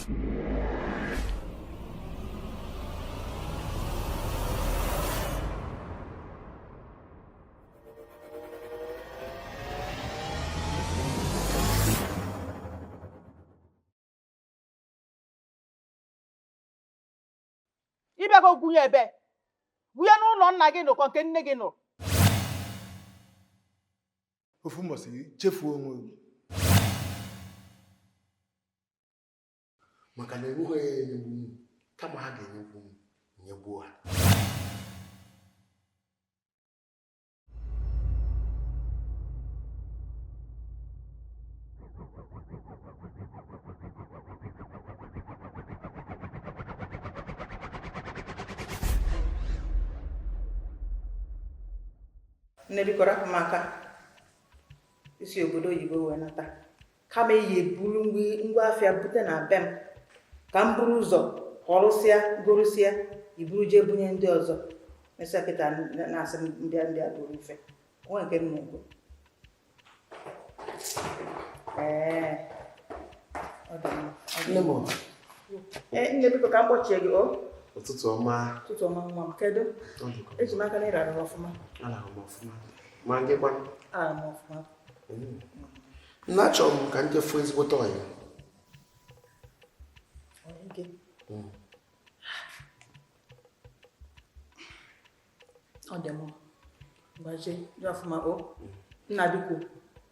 Ị bịago gwunye ebe gwunye n'ụlọ nna gị nụkọ nke nne gị nụ. Ofu mbọsị gị chefuo onwe gị maka na enweghị onye ga-enyegbu m, kama ha ga-enyegbu m, nyegbuo ha. Nne, biko rapụ m aka. I si obodo oyibo wee nata, kama iyi eburu ngwa afịa bute na be m ka m buru ụzọ họrụsịa gorụsịa, iburu jee bunye ndị ọzọ. Mesịa kịta na-asị m mbịa mbịa buru ife onwe nke m na-ego. Ee, ọ dị mma, ọ dị Nne m. mma. Ee, nne, biko ka m kpọchie gị o. Ụtụtụ ọma. Ụtụtụ ọma, nwa m. Kedu? Ọ dịkwa. Eji m aka na ị rarụrụ ọfụma. Arahụ m ọfụma. Ma gị kwanụ? Arara m ọfụma. Nna, achọrọ m ka m jee fụ ezigbote ọyị. Ọyị gị? Ọ dị mma, gbajie dị ọfụma o. Nna, biko,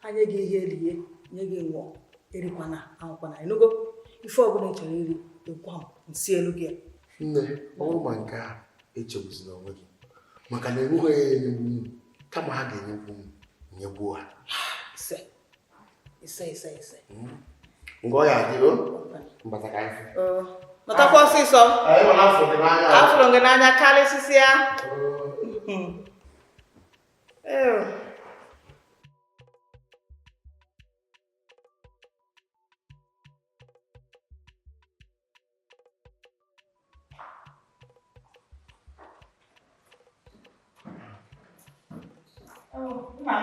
ha nye gị ihe erie, nye gị ṅụọ, erikwana aṅụkwana, ịnụgo? Ife ọbụla ị chọrọ iri, ịgwa m, nsi elu gị. Nne, ọ bụrụ ma nke a, echegbuzina onwe gị maka na enweghị onye ga-enyegbu m, kama ha ga-enyegbu m, nyegbuo ha. Ise, ise, ise, ise. Ngwa, ọ ya adị o mbata ka anyị fụ. Nọtakwa ọsịsọ. Anyị ma na afọ gị n'anya. Afụrụ gị n'anya karịsịsịa. Ee. Oh, nna.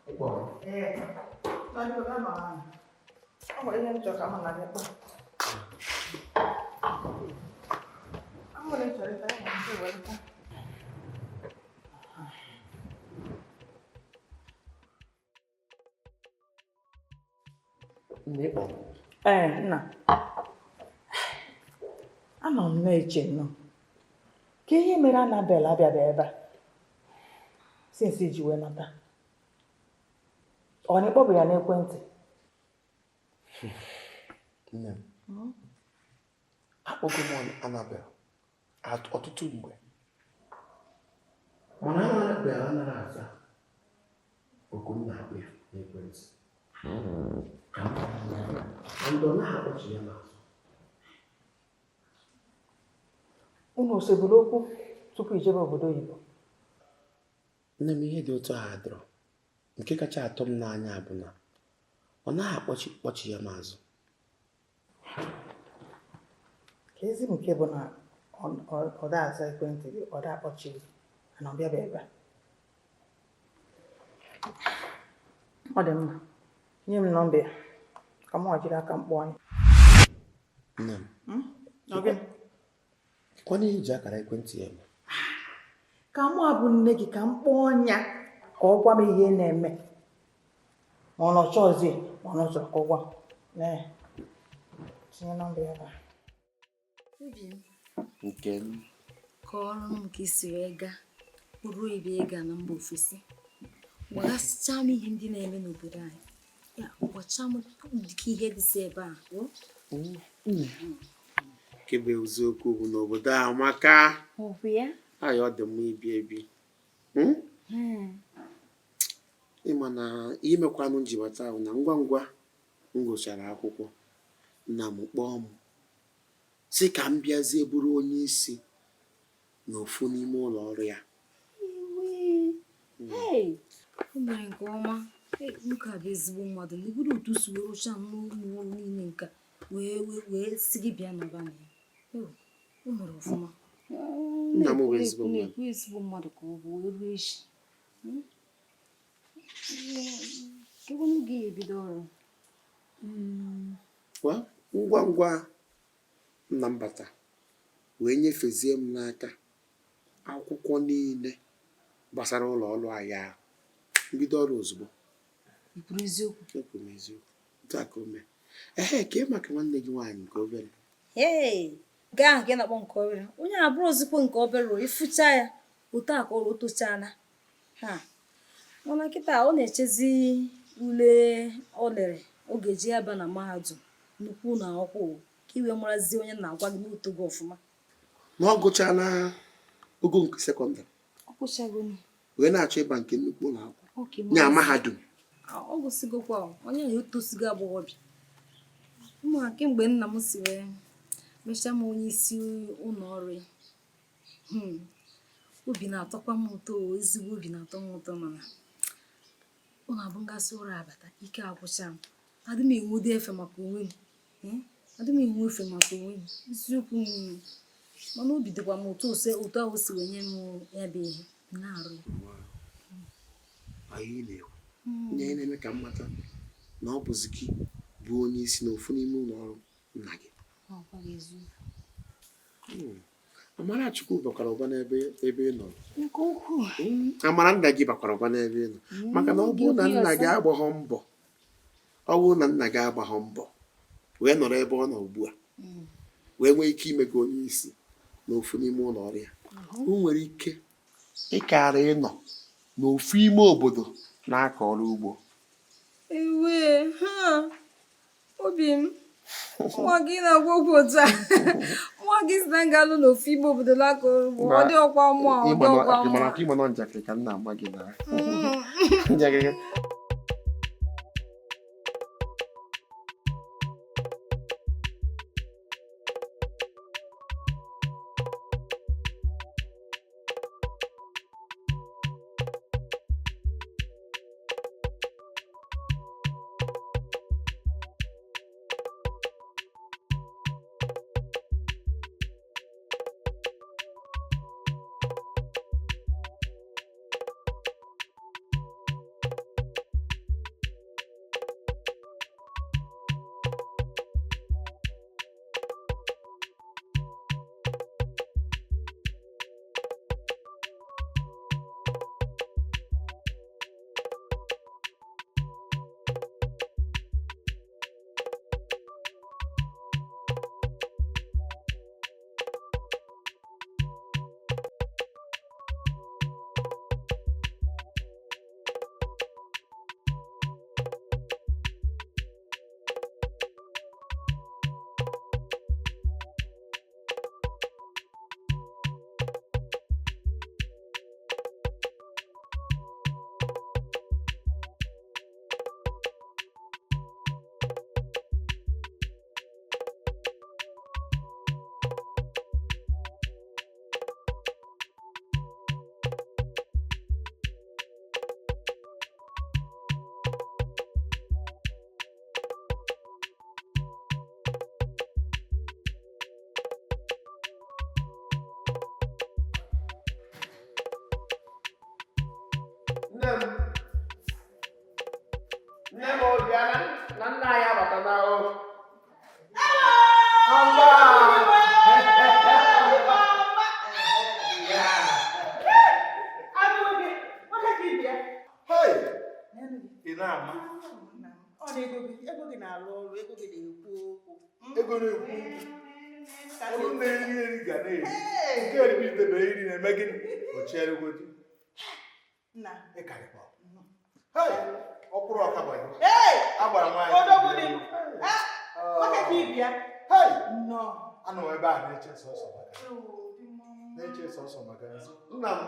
Ị kpọrọ? Ee. Ọ nwere ihe m chọrọ ka mụ na gị kpaa. Ọ nwere chọrọ ịta ya nke were taa. Nne, ị kpọrọ? Ee, nna. Anọ m na-eche nnọọ. Ka ihe mere Annabel abịabeghị ebe a since ji wee nata. Ọ na ịkpọbụ ya n'ekwentị? Nne m, akpọgo m Annabel ọtụtụ mgbe, mana Annabel anaghị aza oku m na-akpọ ya n'ekwentị. Ka m and ọ naghị akpọchi ya n'azụ. Unu oseburu okwu tupu ijebe obodo oyibo? Nne m, ihe dị otu a adịrọ. Nke kacha atọ m n'anya bụ na ọ naghị akpọchi kpọchi ya m azụ. Ka ezi m nke bụ na ọ da aza ekwentị gị, ọ da akpọchi gị, ana ọ bịaba ebe a. Ọ dị mma, nye m nọmba ya ka m jiri aka m kpọọ ya. Nne m. Ọ gịnị? Kwana ihe iji akara ekwentị ya eme? Ka mụ abụ nne gị, ka m kpọọ ya ka ọ gwa m ihe na-eme, ma ọ nọchọ ọzọ, ma ọ nọchọ, ka ọ gwa m. Ee, tinye nọmba ya ebe a. Obi m. Nke m. Kọọrọ m ka isi wee gaa kpụrụ ibe ịga na mba ofesi. Gbaghasịchaa m ihe ndị na-eme n'obodo anyị. Ya, gwachaa m ka ihe dịsị ebe a. O? Nke bụ eziokwu bụ na obodo a amaka. Ọ bụ ya? Ayọ, ọ dị mma ibi ebi. Ịma na ihe mekwanụ m ji bata ahụ na ngwa ngwa m gụchara akwụkwọ, nna m kpọọ m sị ka m bịazie bụrụ onye isi n'ofu n'ime ụlọ ọrụ ya. Hey! O mere nke ọma. Hey, nwoke a bụ ezigbo mmadụ. Na iburu otu si wee rụchaa n'ụlọ ọrụ niile nke a, wee sị gị bịa nọba na ya. Ew, o mere ọfụma. Nna m bụ ezigbo mmadụ. Na-ekwu ezigbo mmadụ ka ọ bụ wee ruo echi. Kekwanụ gị ebido ọrụ? Well, Ngwa ngwa nna m bata wee nyefezie m n'aka akwụkwọ niile gbasara ụlọ ọrụ anyị ahụ, mbido ọrụ ozugbo. I kwuru eziokwu? Ekwuru m eziokwu. Otu a ka o mee. Ehe, kee maka nwanne gị nwaanyị nke obere? Ee, nke ahụ ka ị na-akpọ nke obere. Onye abụrụ ozikwo nke obere, ịfụcha ya otu a ka ọrụ tochana ha. Mana kịta ọ na-echezi ule o lere ọ ga-eji ya ba na mahadum nnukwu ụlọ akwụkwọ, ka i wee marazie onye na-agwa gị n'oto gị ọfụma. Na ọ gụchala ogo nke sekọndịrị, Ọ kwụchago, wee na-achọ ịba nke nnukwu ụlọ akwụkwọ, nya mahadum. Ọ gụsịgokwa, onye ahụ etosigo agbọghọbịa. Ụmụ kemgbe nna m si wee mechaa m onye isi ụlọ ọrụ ya, obi na-atọkwa m ụtọ, ezigbo obi na-atọ m ụtọ. Mana ọ na-abụ ngasị ụra abata, ike agwụcha m. Adị m enwede efe maka onwe m, adị m enwe efe maka onwe m, eziokwu. Mana obi dịkwa m ụtọ ose otu ahụ si wee nye m ya bụ ihe na-arụ ya. Anyị na-ekwu ihe na-eme ka m mata na ọ bụzi gị bụ onye isi n'ofu n'ime ụlọ ọrụ nna gị. Amarachukwu bakwara ụba n'ebe ebe ị nọ. Nke ukwuu. Amara nna gị bakwara ụba n'ebe ị nọ, maka na ọ bụrụ na nna gị agbaghọ mbọ, ọ bụrụ na nna gị agbaghọ mbọ wee nọrọ ebe ọ nọ ugbu a, wee nwee ike ime gị onye isi n'ofu n'ime ụlọ ọrụ ya, o nwere ike ịkara ịnọ n'ofu ime obodo na-akọ ọrụ ugbo. Ewe ha, obi m, nwa gị na-agwa okwu otu a, nwa gị si na nga alụ n'ofu ime obodo na-akọ ọrụ ugbo, ọ dị ọkwa mmụọ, ọ dị ọkwa mmụọ. Ịma nọ njakịrị ka m na-agba gị na njakịrị. Nne m, ọ bịa na nna anyị abatala o. Ị na-ama Ọ na ego gị na-arụ ọrụ, ego gị na-ekwu okwu. Ego na-ekwu okwu, ọrụ na-eri eri ga na-eri nke eribidebe iri na-eme gịnị ochierugodi. Nna. Ịkarịkwa ọkwụrụ ọka gbanye agbara nwaanyị. Odogwu dị. Nwoke ka ibia. Nnọọ. Anọ m ebe a na-eche sọsọ maka na-eche sọsọ maka Nna m,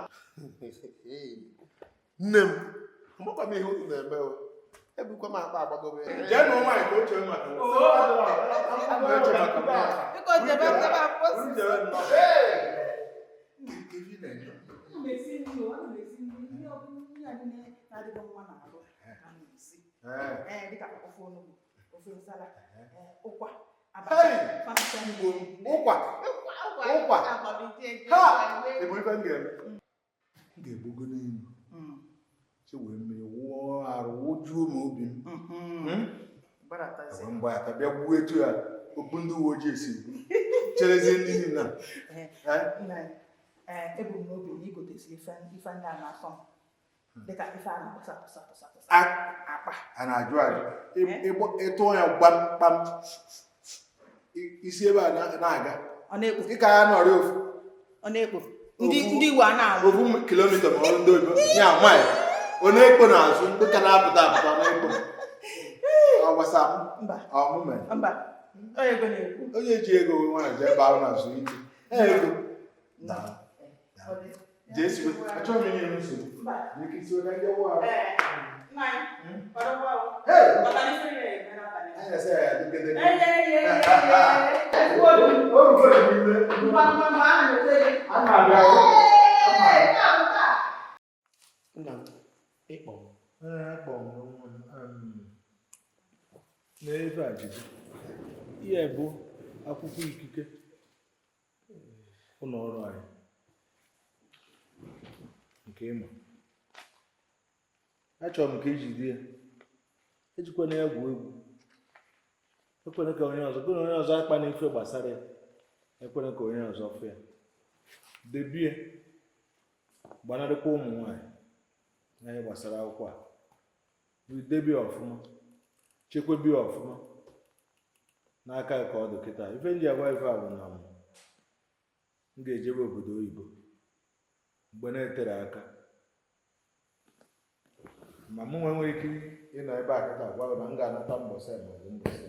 nne m, amakwa m ihe unu na-eme o. Ebukwa m akpa agbagobe. Jee nụọ nwaanyị ka o chee maka na-eche maka Biko jebe jebe mposi. Unu jebe nnọọ. Ana m esi nri o, ana m esi nri. Nri ọbụla nri anyị na-adịghị mma n'ahụ, ana m esi. Ee, dịka ofe onugbu, ofe nsala, ụkwa, abacha, facha. Igbo m, ụkwa. Ụkwa, ụkwa, Ụkwa. akwalite eji Ha! ụkwa eme. Ịbụ ife m ga-eme, m ga-egbugo n'elu chi wee mmiri wụọ arụ wụjuo m obi m. Gbaratazie. Wee mgbe ata bịa gbuo etu ya. okpu ndị uwe ojii si cherezie ndị niile a. Ebu m n'obi na igotesi ife ndị a na-asọ m dịka ife a na-agbasa pụsa pụsa pụsa akpa a na-ajụ ajụ ịtụọ ya gbamkpam isi ebe a na-aga ịka ya nọrị ofu ọ na-ekpo ndị Igbo a na-anwụ ofu kilomita ma ọrụ ndị oyibo ya maịl ọ na-ekpo n'azụ ndị ka na-apụta apụta na-ekpo ọ gbasa ọmụme onye ji ego nwaanyị jee ebe ahụ na-azụ ike ego jee siwe achọghị m inye m nsogbu Nna m, ịkpọ m. N'ebe a jide ihe bụ akwụkwọ ikike ụlọ ọrụ anyị nke ịma. Achọrọ m ka ijide ya, ejikwana ya egwu egwu, ekwere ka onye ọzọ onye ọzọ akpa n'ife gbasara ya, ekwere ka onye ọzọ fụ ya, debie, gbanarịkwa ụmụ nwaanyị n'ihe gbasara akwụkwọ a, debie ọfụma, chekwebie ọfụma n'aka ka ọ dị kịta. Ife nji agwa ife a bụ na m ga-ejebe obodo oyibo mgbe na-etere aka, ma mụ nwe nwere ike ịnọ ebe a kịta gwa na m ga-anata mbọsị maọbụ mbọsị.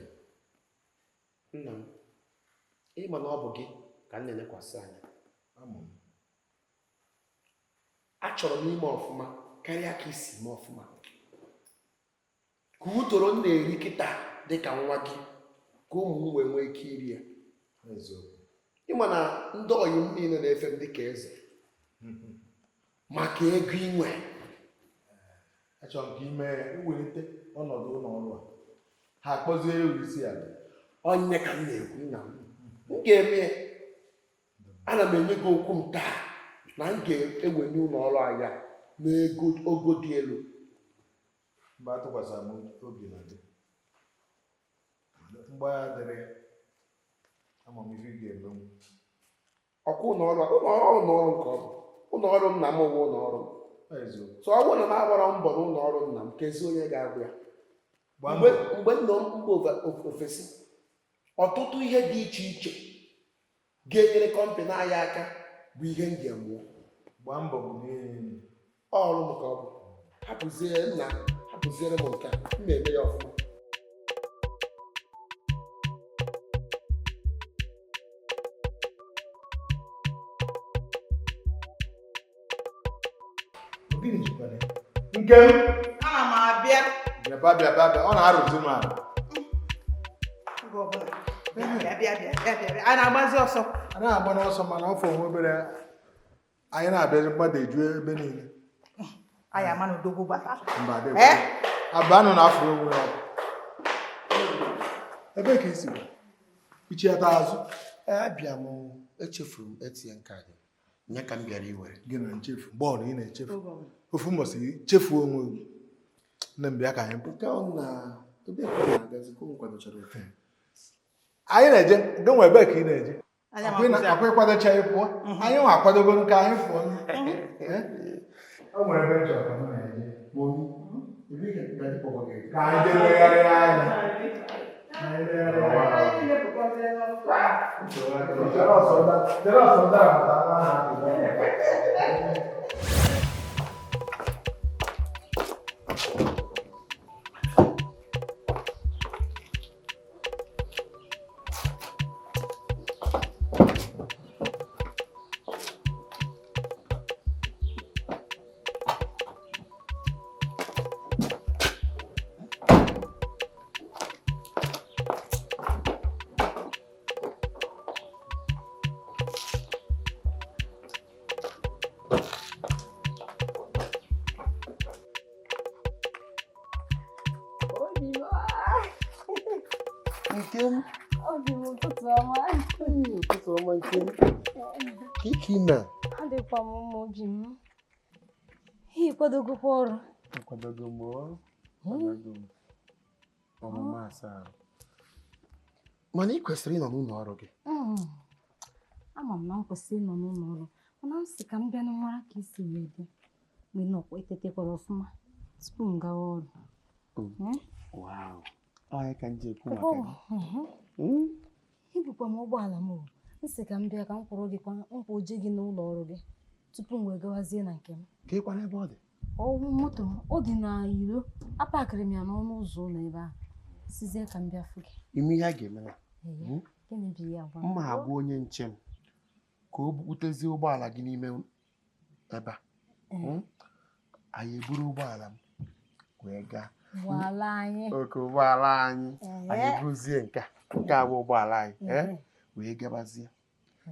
Nna m, ịma na ọ bụ gị ka m na-elekwasị anya. Achọrọ m ime ọfụma karịa ka isi mee ọfụma, ka utoro m na-eri kịta dịka nwa gị, ka ụmụ m wee nwee ike iri ya. Ịma na ndị ọyị m niile na-efe m dịka eze maka ego inwe. Achọrọ m ka ime ya iwelite ọnọdụ ụlọ ọrụ a, ha akpọzie ewu isi ala. Onye ka m na-ekwu nna m, m ga-eme ya. Ana m enye gị okwu m taa na m ga-ewenye ụlọ ọrụ anyị n'ego ogo dị elu. Mgbe atụkwasịra m obi na gị, mgbagha dịrị ya, ama m ife ị ga-emenwu. Ọkwa ụlọ ọrụ ụlọ ọrụ nke ọ bụ ụlọ ọrụ nna m bụ ụlọ ọrụ m. So ọ bụrụ na m agbara mbọ n'ụlọ ọrụ nna m, kezi onye ga-agba ya. Mgbe nọ mba ofesi, ọtụtụ ihe dị iche iche ga-enyere kọmpanị anyị aka bụ ihe m ga-emụọ. Gbaa mbọ bụ n'ihe ọrụ m ka ọ bụ. Hapụziere nna, hapụziere m nke a, m na-eme ya ọfụma. Nke m ana m abịa. Bịaba bịaba bịa, ọ na-arụzi m arụ. Bịa bịa bịa bịa, a na-agbazi ọsọ. A na-agba n'ọsọ mana ọ fọ onwe obere anyị na-abịazi mmadụ eju ebe niile. Anyị ama na odogwu batara. Mba abanụ na afọ onwe ya. Ebee ka isi ichiata azụ? Abịa m, echefuru m ATM kaadị m, ya ka m bịara iwere. Gị na nchefu bọọlụ ị na-echefu ofu mbọsị chefuo onwe gị. Nne m bịa ka anyị pụ. Anyị na-eje gị nwe ebee ka ị na-eje? Akwa ịkwadocha anyị pụọ, anyị nwa akwadogoro ka anyị pụọ. O nwere ebe m chọrọ ka m na-eje. Ka anyị jee legharịa anya. Adịkwa m mma obi m. Ihe kwadogokwa ọrụ? Akwadogo m, akwadogo m. Ọmụma asaa. Mana ị kwesịrị ịnọ n'ụlọ ọrụ gị. Ama m na m kwesịrị ịnọ n'ụlọ ọrụ, mana m sị ka m bịa mara ka isi wee dị mgbe nọkwa etetekwara ọfụma tupu m gawa ọrụ. Wow. Ọ ya ka m ji ekwu maka gị. Ibukwa m ụgbọala m o. M sị ka m bịa ka m kwụrụ gị kwa nkwụ oje gị n'ụlọ ọrụ gị tupu m wee gawazie na nke m. Ka ịkwa n'ebe ọ dị? Ọwụ moto m, ọ dị na iro, apakịrị m ya n'ọnụ ụzọ ụlọ ebe ahụ. Sizie ka m bịa fụ gị. Ime ihe a ga-eme na? Gịnị bụ ihe agwa? Mma agwa onye nche m ka o butezie ụgbọala gị n'ime ebe a. Anyị eburu ụgbọala m wee gaa. Ụgbọala anyị. Oke ụgbọala anyị. Anyị eburuzie nke a. Nke a bụ ụgbọala anyị. Wee gabazie.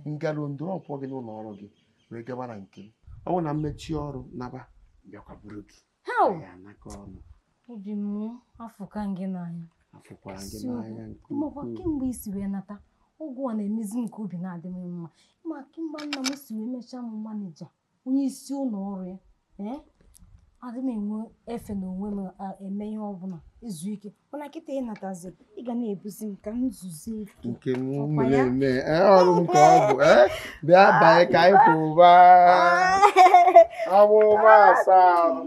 Ngaruo ndọrọ gị n'ụlọ ọrụ gị wee gaba na nke m. Ọ bụrụ na mmechi ọrụ naba bịakwa buru gị. Anyị anakọ ọnụ. Obi m afụka gị n'anya. Afụkwara gị n'anya nke ukwuu. Kemgbe isi wee nata, ụgwọ a na-emezi m ka obi na-adị m mma. Ma kemgbe nna m si wee mechaa m manija, onye isi ụlọ ọrụ ya, adị m enwe efe na onwe m eme ihe ọbụla izu ike. Mana kịta ị natazi, ị ga na-ebuzi m ka m zuzie ike. Nke m na-eme ọrụ m ka ọ bụ bịa banye ka anyị kwụba. Awụba asaa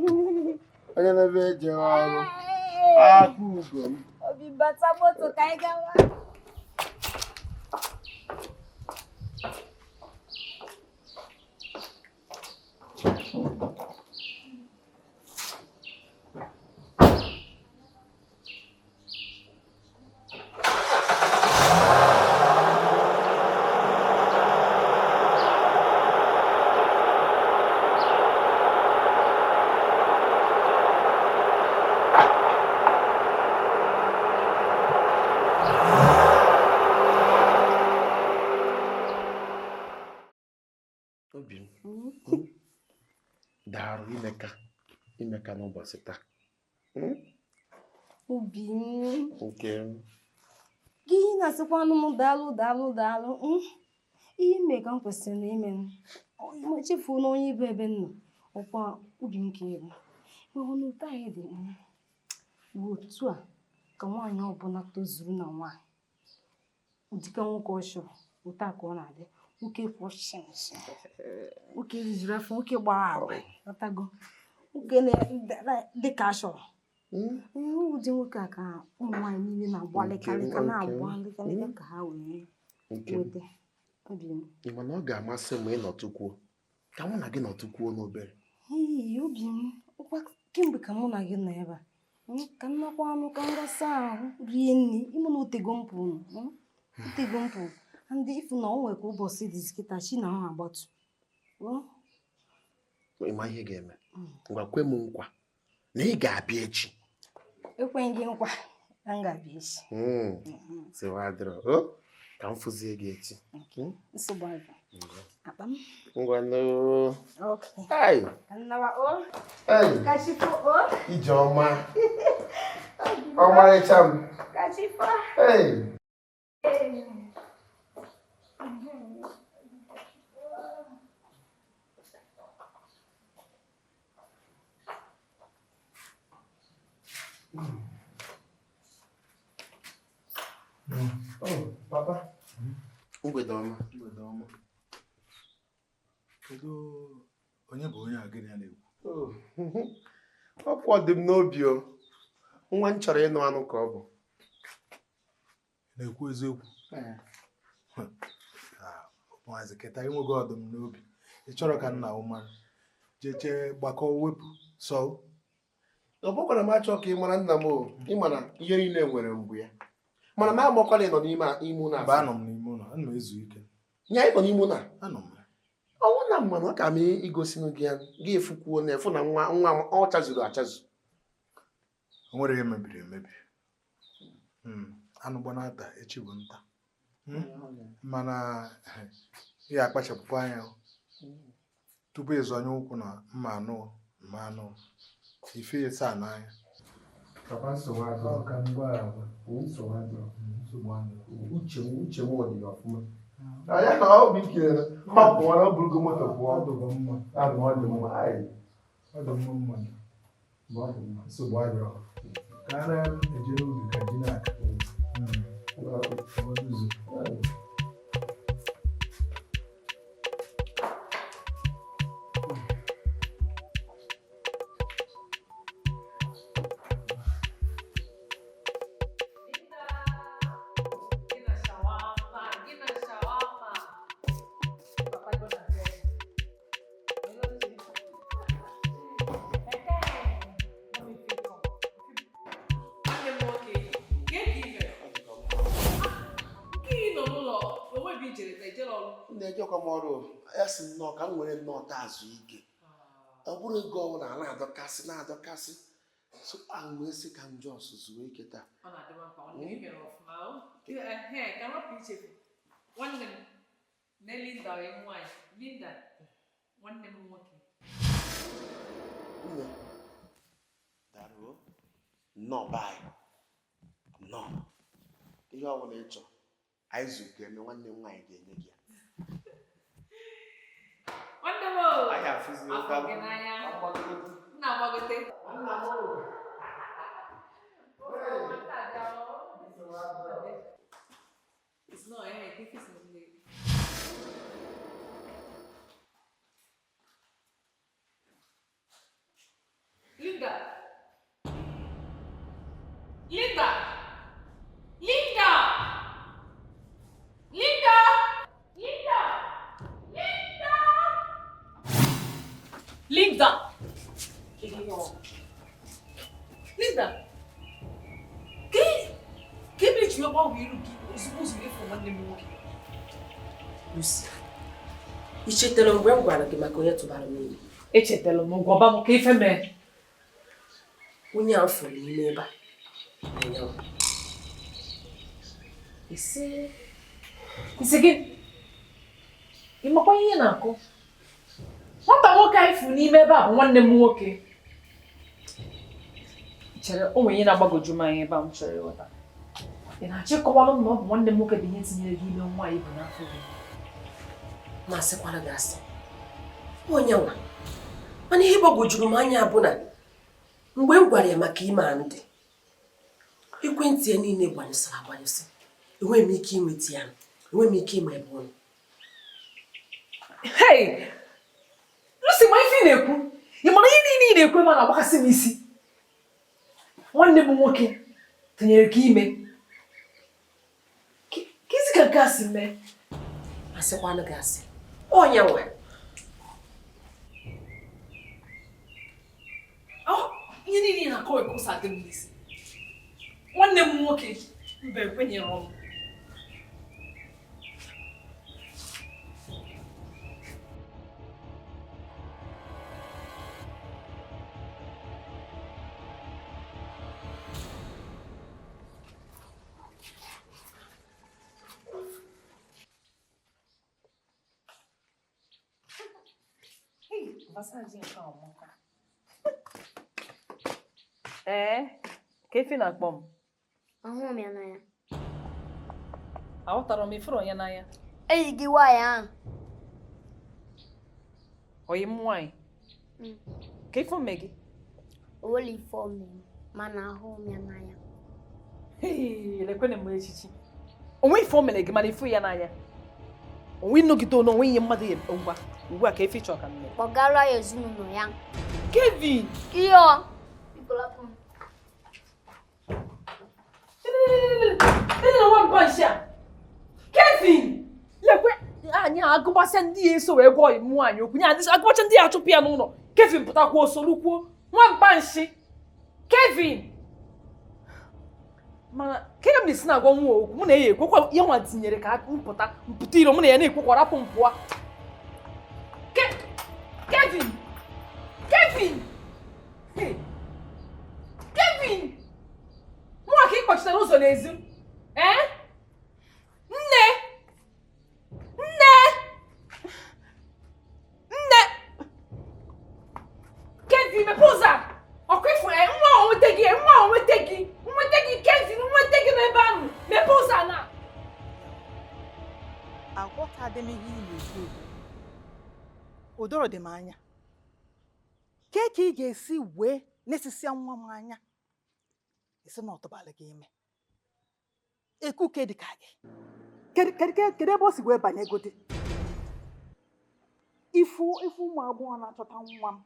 onye na-ebe eje ọrụ akụ ugo m. Obi bata moto ka anyị gawa. Daarụ imeka n'ụbọchị taa. Obi m. Nke m. Gị na-asịkwa anụ m daalụ daalụ daalụ. Ihe ime ka m kwesịrị na ime m. Chefuo na onye ibe ebe m nọ. Ọkwa obi m ka ego. Ịhụ na ụtọ anyị dị bụ otu a ka nwaanyị ọbụla tozuru na nwaanyị. Ụdịka nwoke ọ chọrọ, otu a ka ọ na-adị. Nwoke kwụ shimshim. Nwoke rijuru afọ, nwoke gbara agba, ghọtago. Nwoke dị ka a chọrọ. Ụdị nwoke a ka ụmụ nwaanyị niile na-agbalịkarịka na-agbalịkarịka ka ha wee nweta. Obi m. Ị ma na ọ ga-amasị m ịnọtụkwuo ka mụ na gị nọtụkwuo n'obere. Ee, obi m, ọkwa kemgbe ka mụ na gị nọ ebe a. Ka m nakwa anụ ka m gasa ahụ rie nri, ịmụ na otego m pụrụ. Otego m pụrụ. Ndị ifu na o nwere ka ụbọchị dị kịta chi na ahụ agbatu. Ị ma ihe ga-eme? Ngwa kwe m nkwa na ị ga-abịa echi. Ekweghị gị nkwa na m ga-abịa echi. Sịwadịrọ, ka m fụzie gị echi. Nsogbu adị. Akpa m. Ngwa nụ. Okay. Ai. Ka m nawa o. Ka chi fo o. Ijeọma. Ọmarịcha m. Ka chi fo. Hey. Oh, papa. Mgbede ọma. Mgbede ọma. Kedu onye bụ onye a gịnị ya na-ekwu? Ọkwa dị m n'obi o. Nwa m chọrọ ịnụ anụ ka ọ bụ. Na-ekwu eziokwu. Maazị kịta inwego ọdụm n'obi. Ị chọrọ ka nna ụmara jee gbakọ wepụ sọ. Ọ bụkwara m achọ ka ị mara nna m o. Ị ma na ihe niile nwere mgbe ya. Mana m amakwala ị nọ n'ime ime ụlọ. Mba, anọ m n'ime ụlọ, ana m ezu ike. Nya ị nọ n'ime ụlọ? Anọ m. Ọnwụ na mmanụ ọ ka m igosinụ gị ya, gị efukwuo na efu na nwa nwa m ọ chazuru achazu. O nwere ihe mebiri emebi. Anụ gbanata echi bụ nta. Mana ị ga-akpachapụkwa anya tupu ịzọnye ụkwụ na mma anụ mma anụ ife ịsa n'anya. Papa nsogbu adịrọ. Ka m gwa agwa. Nsogbu adịrọ. Nsogbu adịrọ. Uche m uche m dị ọfụma. Ya na ọ bụ ike ọ pụọ na ọ burugo moto pụọ. Ọ dịgo mma. Abụ ọ dị mma. Ai. Ọ dị mma mmadụ. Ma ọ dị mma. Nsogbu adịrọ. Ka a na-eje n'ubi ka ji na-aka. Ejekwa m ọrụ. Ya sị nnọọ ka m were nnọọ taa zuo ike. Ọ bụrụ ego ọbụla a na-adọkasị na-adọkasị, so a wee sị ka m just zuo ike taa. Ọ na-adịwa mkpa, nwanne m, imere ọfụma o. Ehe, ka m rapụ ichefu. Nwanne m, nne Linda, onye nwaanyị. Linda, nwanne m nwoke. Nne, daruo nnọọ be anyị, nnọọ. Ihe ọ bụla ị chọrọ anyị zuru ka eme, nwanne m nwaanyị ga-enye gị ya. Nwanne m o! Anyị afụzi. Afọ gị n'anya. M na-agbagote. Nwata abịa o. It's not, eh, I think it's not late. Linda! Linda! Linda! Linda! Linda! Linda! Linda! Linda! Ka ebe ji gbanwee iru gị ozugbo ozugbo ịfụ nwanne m nwoke? Lucy, ị chetara mgbe m gwara gị maka onye tụbara m ime? Echetara m, gwaba m ka ife mee. Onye a m fụrụ n'ime ebe a ụnyaahụ. Isi isi gị, ị makwa ihe ị na-akụ? Nwata nwoke anyị fụ n'ime ebe a bụ nwanne m nwoke. Chere, o nwere ihe na-agbagwoju m anya ebe a m chọrọ ịghọta. Ị na-achọ ịkọwalụ m na ọ bụ nwanne m nwoke bụ ihe tinyere gị ime nwa ibu n'afọ gị? Ma asịkwara gị asị. Onye nwa. Mana ihe gbagwojuru m anya bụ na mgbe m gwara ya maka ime a ndị ekwentị ya niile gbanyụsịrị agbanyụsị. Enweghị m ike inweta ya. Enweghị m ike ịma ebe ọ nọ. Hey! Lucy, ma ife ị na-ekwu, ị mara ihe niile ị na-ekwu ebe a na-agbakasị m isi. Nwanne m nwoke tụnyere gị ime. Ka isi ka nke a si mee? Asịkwanụ gị asị. Onye nwa. Ọ, ihe niile ị na-akọ ekosa dị m n'isi. Nwanne m nwoke, mba, ekwenyere m. Ee, ka efi na-akpọ m. Ahụrụ m ya n'anya. Aghọtara m, ifuru onye n'anya? Enyi gị nwaanyị ahụ. Oyi m nwaanyị? Ka ife ome gị? O nwere ife o mere m, mana ahụrụ m ya n'anya. Hey, lekwene m echichi. Onwe ife o mere gị mana ifu ya n'anya. Onwe ịnọgide ono onwe ihe mmadụ ya ngwa. Ugbu a ka efi chọọ ka m mee. Kpọgara ya ezinụlọ ya. Kevin! Ihe ọ. Biko lapụ m. Lele nwa mpa nshi a. Kevin! Lekwe anyị agụgbasịa ndị ya eso wee gwa ọyị m nwaanyị okwu. Nya agụgbacha ndị ya achụpụ ya n'ụlọ. Kevin pụtakwuo solukwuo. Nwa mpa nshi. Kevin! Mana kega m na-esi na-agwa nwa okwu, mụ na ya ekwekwa ya nwa tinyere ka mpụta mpụta iro, mụ na ya na-ekwekwa rapụ m pụọ. Kevin! Kevin! Hey! Kevin! Mụnwa ka ị kpọchitere ụzọ n'ezi. Ee? Nne! Nne! Nne! Kevin, mepee ụzọ a! Ọkwa ịfụ nwa a nweta gị, nwa a nweta gị, nweta gị, Kevin, nweta gị n'ebe ahụ. Mepee ụzọ a na. Aghọtadị m ihe ị na-ekwu ekwu. O doro dị m anya. Kee ka ị ga-esi wee nesisia nwa m anya esi na ọtụbalị gị ime? Ekuke dị ka gị. Kedu ebe o si wee banyegodi? Ifu ifu ụmụ agbọghọ na-achọta nwa m.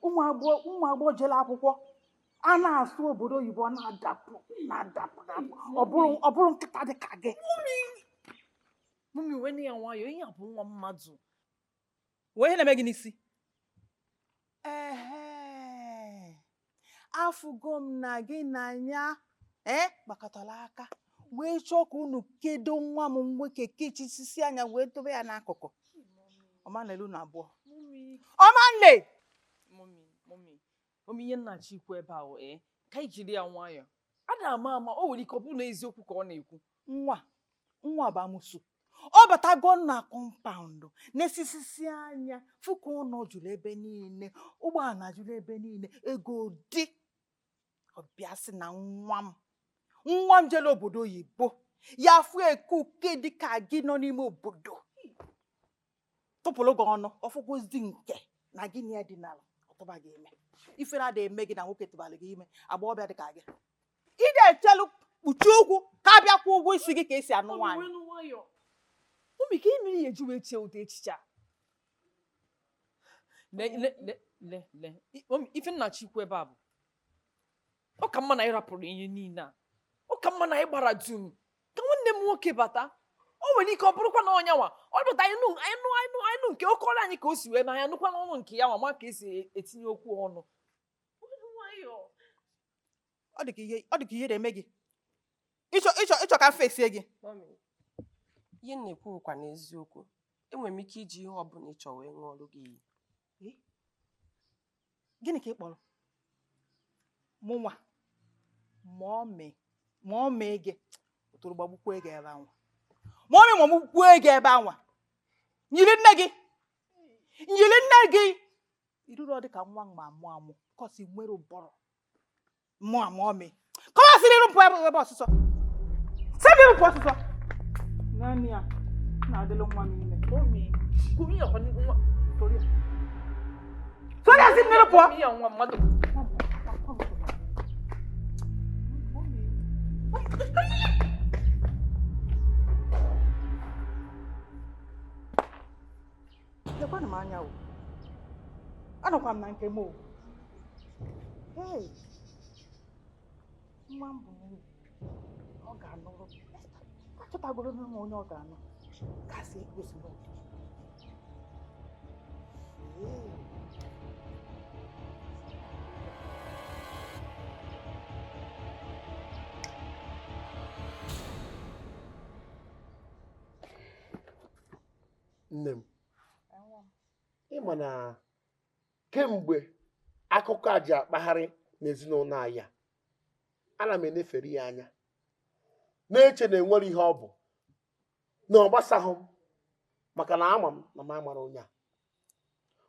Ụmụ agbọghọ jere akwụkwọ a na-asụ obodo oyibo na-adapụ na-adapụ dapụ. Ọ bụrụ nkịta dị ka gị. Mummy, wee ya nwayọọ, ihe a bụ nwa mmadụ. Wee ihe na-eme gị n'isi. Ehe, afụgo m na gị na ya gbakọtara aka Wee chọọ ka unu kedo nwa m nwoke kechisisi anya wee dobe ya n'akụkụ. Ọmanelu na abụọ. Ọmanle! Mọmi, mọmi, mọmi, ihe nna chi ikwu ebe ahụ ee ka anyị jiri ya nwayọọ. A na-ama ama o nwere ike ọ bụrụ na eziokwu ka ọ na-ekwu. Nwa nwa bụ amụsụ. Ọ batago na kọmpaụndụ na-esisisi anya fụ ka ụlọ juru ebe niile, ụgbọala juru ebe niile, ego dị. Ọ bịa sị na nwa m jere obodo oyibo ya fụ eke uke dịka gị nọ n'ime obodo tụpụrụ gị ọnụ ọfụgozi nke na gị na ya dị n'ala ọtụba gị ime ifere ada eme gị na nwoke tụbara gị ime agbọghọbịa dịka gị ị ga-echelu kpuchie ụkwụ ka a bịa kwụọ ụgwọ isi gị ka esi anụ nwaanyị. Mọmi, ka ị mere ihe eji wee chee ụdị echiche a? Le le le le le mọmi, ife nna chi ikwu ebe a bụ ọ ka mma na anyị rapụrụ ihe niile a, ọ ka mma na anyị gbara dum ka nwanne m nwoke bata. O nwere ike ọ bụrụkwa na ọnya nwa ọ bụta anyị nụ anyị nụ anyị nụ anyị nụ nke oke ọrụ anyị ka o si wee mee anyị nụkwa n'ọnụ nke ya nwa ma ka esi etinye okwu ọnụ. Ọ dị ka ihe ọ dị ka ihe na-eme gị ịchọ ịchọ ịchọ ka m fesie gị. Mọmi, ihe m na-ekwu bụkwa n'eziokwu. Enwere m ike iji ihe ọbụla ị chọrọ wee ṅụọrọ gị iyi. Gịnị ka ị kpọrọ mụnwa ma ọ mee gị otoro gbagbukwa ego ebe anwa ma ọ mee ma ọ gbukwuo ego ebe anwa nyiri nne gị nyiri nne gị iruru ọ dị ka nwa ma amụ amụ kọsi nwere ụbọrọ mụ ama ọ mee kọmasịrị ịrụ mpụ ebe ọsụsọ sị mpụ ọsụsọ naanị ya na-adịlụ nwa m ime. Mọmi, kwuru ya kwa nwa Sori asị mmiri pụọ. Ya nwa mmadụ. Lekwanụ m anya o. Anọkwa m na nke m o. Hey! Nwa m bụ nwunye. Ọ ga-anụrụ. Achọtagoro m onye ọ ga-anụ. Kasị egosi m. Hey! Nne m, ị ma na kemgbe akụkọ a ji akpagharị n'ezinụlọ anyị a, ana m enefere ya anya na-eche na enwere ihe ọ bụ na ọ gbasaghị m maka na ama m na m amara onye a.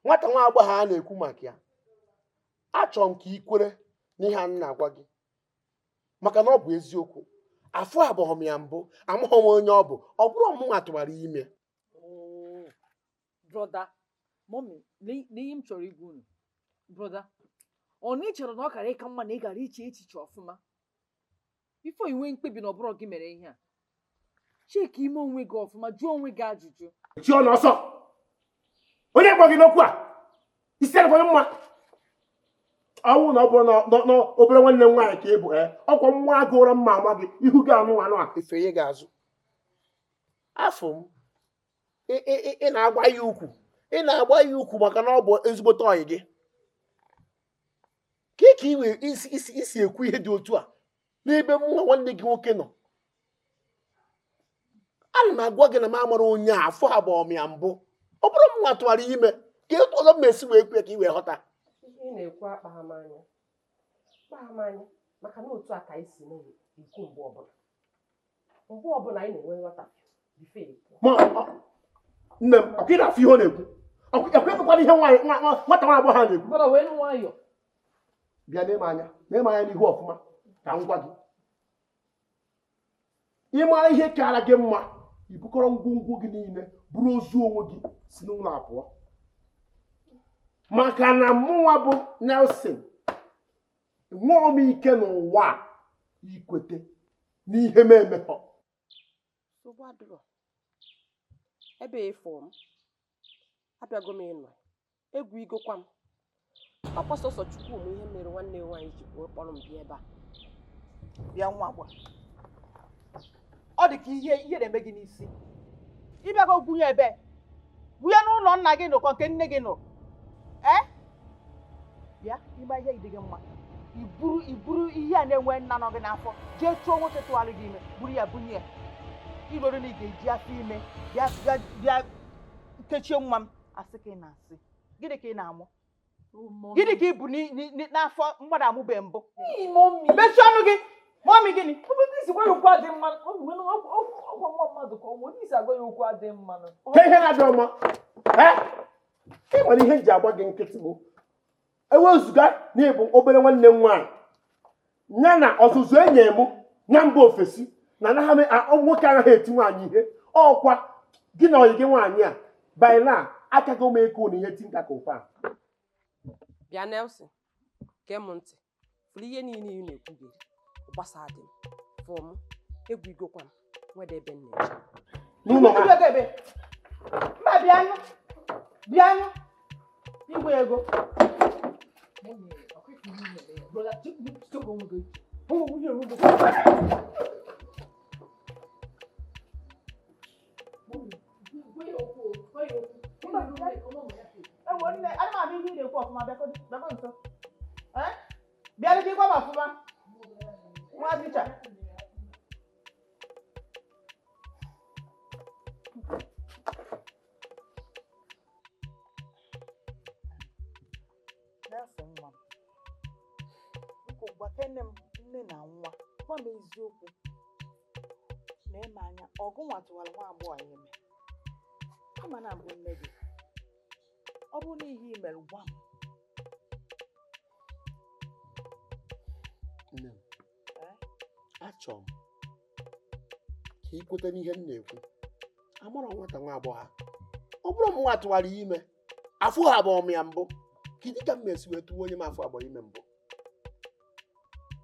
Nwata nwa agbọghọ a na-ekwu maka ya, achọrọ m ka ị kwere n'ihe a m na-agwa gị maka na ọ bụ eziokwu. Afọ abụghị m ya mbụ, amaghị m onye ọ bụ, ọ bụrụ m nwa tụwara ime. Brother, mọmi, n'ihe m chọrọ igwa unu, brother, ọ na ị chere na ọ kara ịka mma na ị gara iche echiche ọfụma bifo i nwee mkpebi na ọ bụrụ gị mere ihe a. Cheki ime onwe gị ọfụma, jụọ onwe gị ajụjụ. Chi ọnụ ọsọ, onye gwa gị n'okwu a isi adịkwa mma. Ọnwụ na ọ bụrụ na obere nwanne m nwaanyị ka ị bụ, ọkwa nwa agụrụ mma ama gị ihu gị anụ anụ a efenye gị azụ. Afọ m ị na-agba ya ukwu, ị na-agba ya ukwu maka na ọ bụ ezigbote ọyị gị. Ka ị iwe isi ekwu ihe dị otu a n'ebe mụ na nwanne gị nwoke nọ. Ana m agwa gị na m amara onye a, afọ abụọ m ya mbụ. Ọ bụrụ m nwa tụwara ime ka etu ọzọ m esi wee kwe ka ị wee ghọta. Ihe ị na-ekwu akpaghị m anya, akpaghị m anya maka na otu a ka anyị si na-ekwu mgbe ọbụla. Mgbe ọbụla anyị na-enwe nghọta bife ekwu. Nne m, ọkwa ị na-afụ ihe ọ na-ekwu? Ọkwa ekwekwala ihe nwata nwa agbọghọ a na-ekwu? Brother, wee nwayọọ. Bịa n'ime anya, n'ime anya n'ihu ọfụma ka m gwa gị. Ị mara ihe kara gị mma, i bukọrọ ngwongwo gị niile bụrụ ozu onwe gị si n'ụlọ a pụọ. Maka na mụnwa bụ Nelson, enweghị m ike n'ụwa a ikwete n'ihe m emeghọ. Nsogbu adịrọ. Ebe ịfụ m, abịago m ịnọ, egwu igokwa m. Ọkwa sọsọ Chukwu m ihe mere nwanne m nwaanyị ji kwuo kpọrọ m bịa ebe a. Bịa nwa agbọghọ. Ọ dị ka ihe ihe na-eme gị n'isi. Ịbịago gwunye ebe, gwunye n'ụlọ nna gị nọ nke nne gị nọ. Bịa, ịgba ihe dị gị mma. Iburu iburu ihe a na-enwe nna nọ gị n'afọ jee chụọ nwoke tụgharị gị ime, buru ya bunye ya. Iroro na ị ga-eji afọ ime bịa bịa bịa kechie nwa m. Asị ka ị na-asị, gịnị ka ị na-amụ? Gịnị ka ị bụ n'afọ mmadụ amụbe mbụ? Mechie ọnụ gị, mummy. Gịnị? Ka ihe na-adị ọma, ị nwere ihe m ji agba gị nkịtị bụ ewezụga na ịbụ obere nwanne m nwaanyị, ya na ọzụzụ enye m na mba ofesi na anaghị nwoke anaghị eti nwaanyị ihe. Ọkwa gị na ọyị gị nwaanyị a by now akago m eko na ihe tinka ka ụfa. Bịa Nelson, gee m ntị. Fụrụ ihe niile ị na-ekwugeri gbasa dị m fụ m egwu igokwa m nwede ebe m na-eje. N'ụlọ ha. Mba, bịanụ bịanụ, igwe ego. Ewo nne, ana m abịa. Ihe ị na-ekwu ọfụma, bịakọ nso. Bịara gị gwa m ọfụma, nwa ticha. Nelson nwa m, biko gwakene m, nne na nwa, gwa m eziokwu na eme anya ọgụ nwa tụwara nwa agbọghọ ya ime. Kama na mbụ nne gị, ọ bụrụ na ihe i mere, gwa m. Nne m, achọrọ m ka ị kweta n'ihe m na-ekwu. Amara nwata nwa agbọghọ a. Ọ bụrụ m nwa tụwara ya ime, afụ ha abụọ m ya mbụ, kedu ka m esi wee tụwa onye m afọ agbọrọ ime mbụ?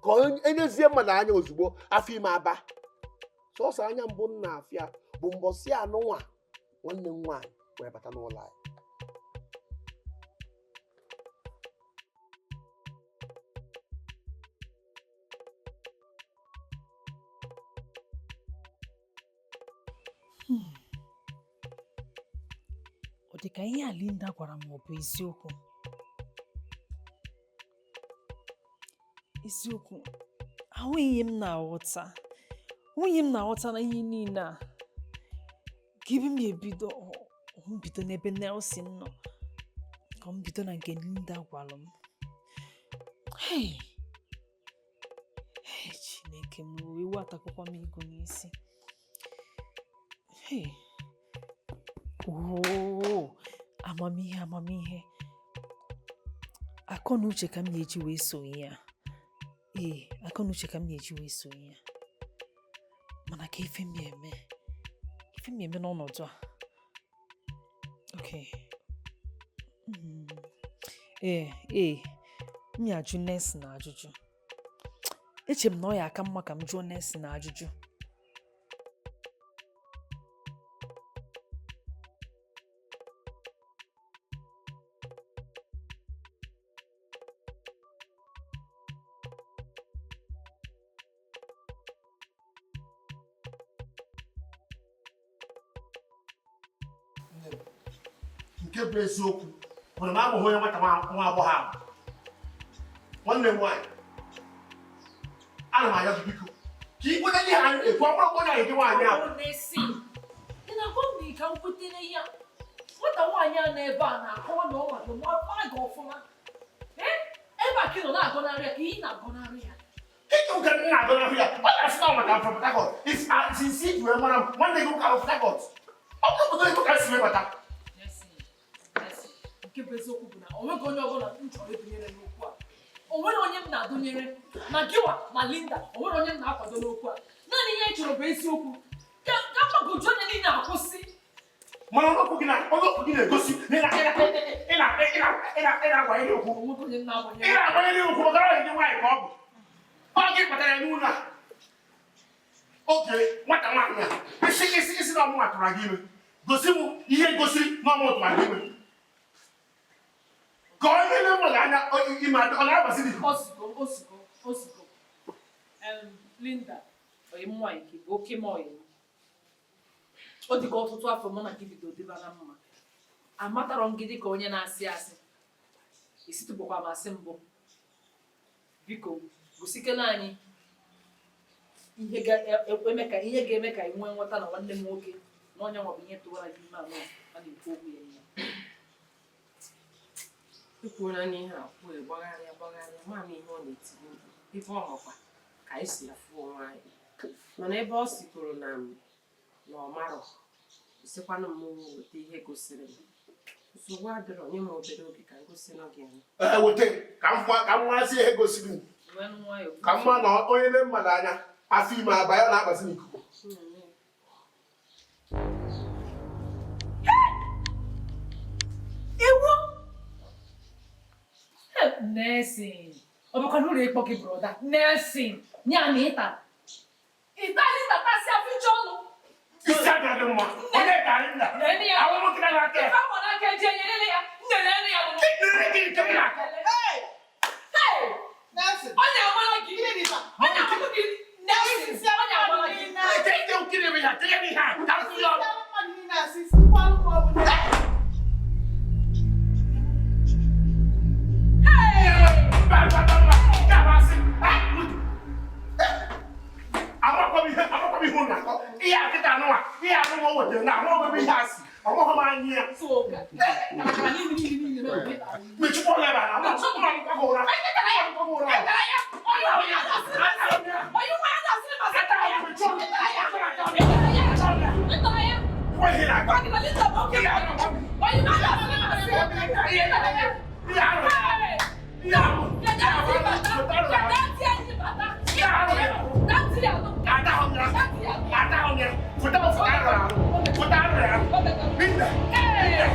Ka enyezie mmadụ anya ozugbo afọ ime aba sọsọ anya mbụ m na-afịa bụ mbọsị anụnwa nwanne m nwaanyị wee bata n'ụlọ anyị. Ọ dị ka ihe a Linda gwara m ọ bụ eziokwu. Eziokwu, ahụghị ihe m na-aghọta, nwunye m na-aghọta na ihe niile a ka ebe m ga-ebido. M bido n'ebe Nelson nọ, ka m bido na nke Linda gwara m? Hey! Hey, Chineke m, ewu atakwakwa m ego n'isi. Hey! Oo, amamihe, amamihe, akọ na uche ka m na-eji wee sonye ya. Ee, akọ na uche ka m na-eji wee sonye ya. Mana ka ife m eme, ife m eme n'ọnọdụ a. Okay. Ee ee, m ya ajụ Nelson ajụjụ. Eche m na ọ ya aka mma ka m jụọ Nelson ajụjụ. Nke bụ eziokwu bụ na m abụghị onye nwata nwa agbọghọ ahụ. Nwanne m nwaanyị, ana m ayọ gị, biko, ka ị kweta ihe anyị na-ekwu. Ọ bụrụ onye anyị gị nwaanyị ahụ. Ị na-agwa m na ị ka m kwetere ya? Nwata nwaanyị a n'ebe a na-akọwa na ọ nwa gị mara gị ọfụma. Ebe a ka ị nọ na-agọnarị ya, ka ị na-agọnarị ya. Ike ụka m na-agọnarị ya, ọ na-asị na ọ maka from Port Harcourt. Since iji wee mara m, nwanne gị nwoke ahụ Port Harcourt, ọ bụrụ obodo oyibo ka m si wee bata. Nke bụ eziokwu bụ na o nweghị onye ọbụla m chọrọ ịdụnyere n'okwu a. O nwere onye m na-adụnyere, ma gịwa ma Linda, o nwere onye m na-akwado n'okwu a. Naanị ihe anyị chọrọ bụ eziokwu ka mgbagwoju anya niile akwụsị. Mana ọnụokwu gị na ọnụokwu gị na-egosi na ị na-agbanyere okwu. O nweghị onye m na-agbanyere. Ị na-agbanyere okwu maka na ọ gị nwaanyị ka ọ bụ ọ gị kpatara ya n'ụlọ a. Oge nwata nwaanyị a isi isi isi na ọmụnwa tụrụ gị ime, gosi m ihe gosiri na ọmụ tụrụ gị ime, ka ọ na-ele mmadụ anya ime ọ na-agbasi gị. Ozugo, ozugo, ozugo. Linda, oyi m nwaanyị, ka ị bụ oke m oyi m. Ọ dịka ọtụtụ afọ mụ na gị bido dịba na mma, amatarọ m gị dịka onye na-asị asị. Esitụbụkwa m asị mbụ. Biko gosikele anyị ihe ga-eme ka ihe ga-eme ka anyị nwee nghọta na nwanne m nwoke na onye nwa bụ ihe tụwara gị ime anọ a na-ekwu okwu ya ihe. Ekwuola n'ihe a kwuo, gbagharịa gbagharịa, ma m ihe ọ na-etinye mkpu ebe ọ makwa ka anyị si afụ onwe anyị, mana ebe ọ sikwuru na m na ọ marọ, sikwanụ m weta ihe gosiri m. Nsogbu adịrọ, nye m obere oge ka m gosinụ gị ya. Ee, weta ka m fụa, ka m nwazi ihe gosiri m. Nwee nwayọọ. Ka m ma na onye na mmadụ anya afọ ime aba ya na-akpazi n'ikuku. Iwu Nelson, ọ bụkwa n'ụlọ ịkpọ gị brother Nelson, ya na ịta ịta ịtatasị afịcha ọnụ. Isi adịghị mma onye karị nna. Nene ya. Ahụ nwoke na-aka ya. Ife ahụ n'aka eji enyere ya, nne ya. Nene gị nke m na-akọ. Hey! Nelson! Ọ na-amara gị. Ọ na-amara gị. Nelson, ọ na-amara gị. Nke nke nkiri bụ ya, tinye m ihe a ka m tụnye ọnụ. Mba, mba, mba, mba. Nke a bụ asị. Ah, udu. Amakwa m ihe, amakwa m ihe unu na-akọ. Ihe a kịta anụnwa, ihe anụnwa o wetara na amaghị m ihe a si. Amaghị m anya ya. So, ka anyị niile niile na-eme. Mechikwa ọnụ ebe a na ama m akwụkwọ gị ụra. Akwụkwọ gị ụra. Ngwa ihe na-akọ. Ihe arụ. Ihe arụ. Ada hụ ya. Ada hụ ya. Foto m foto arụ arụ. Foto arụ arụ. Linda. Linda.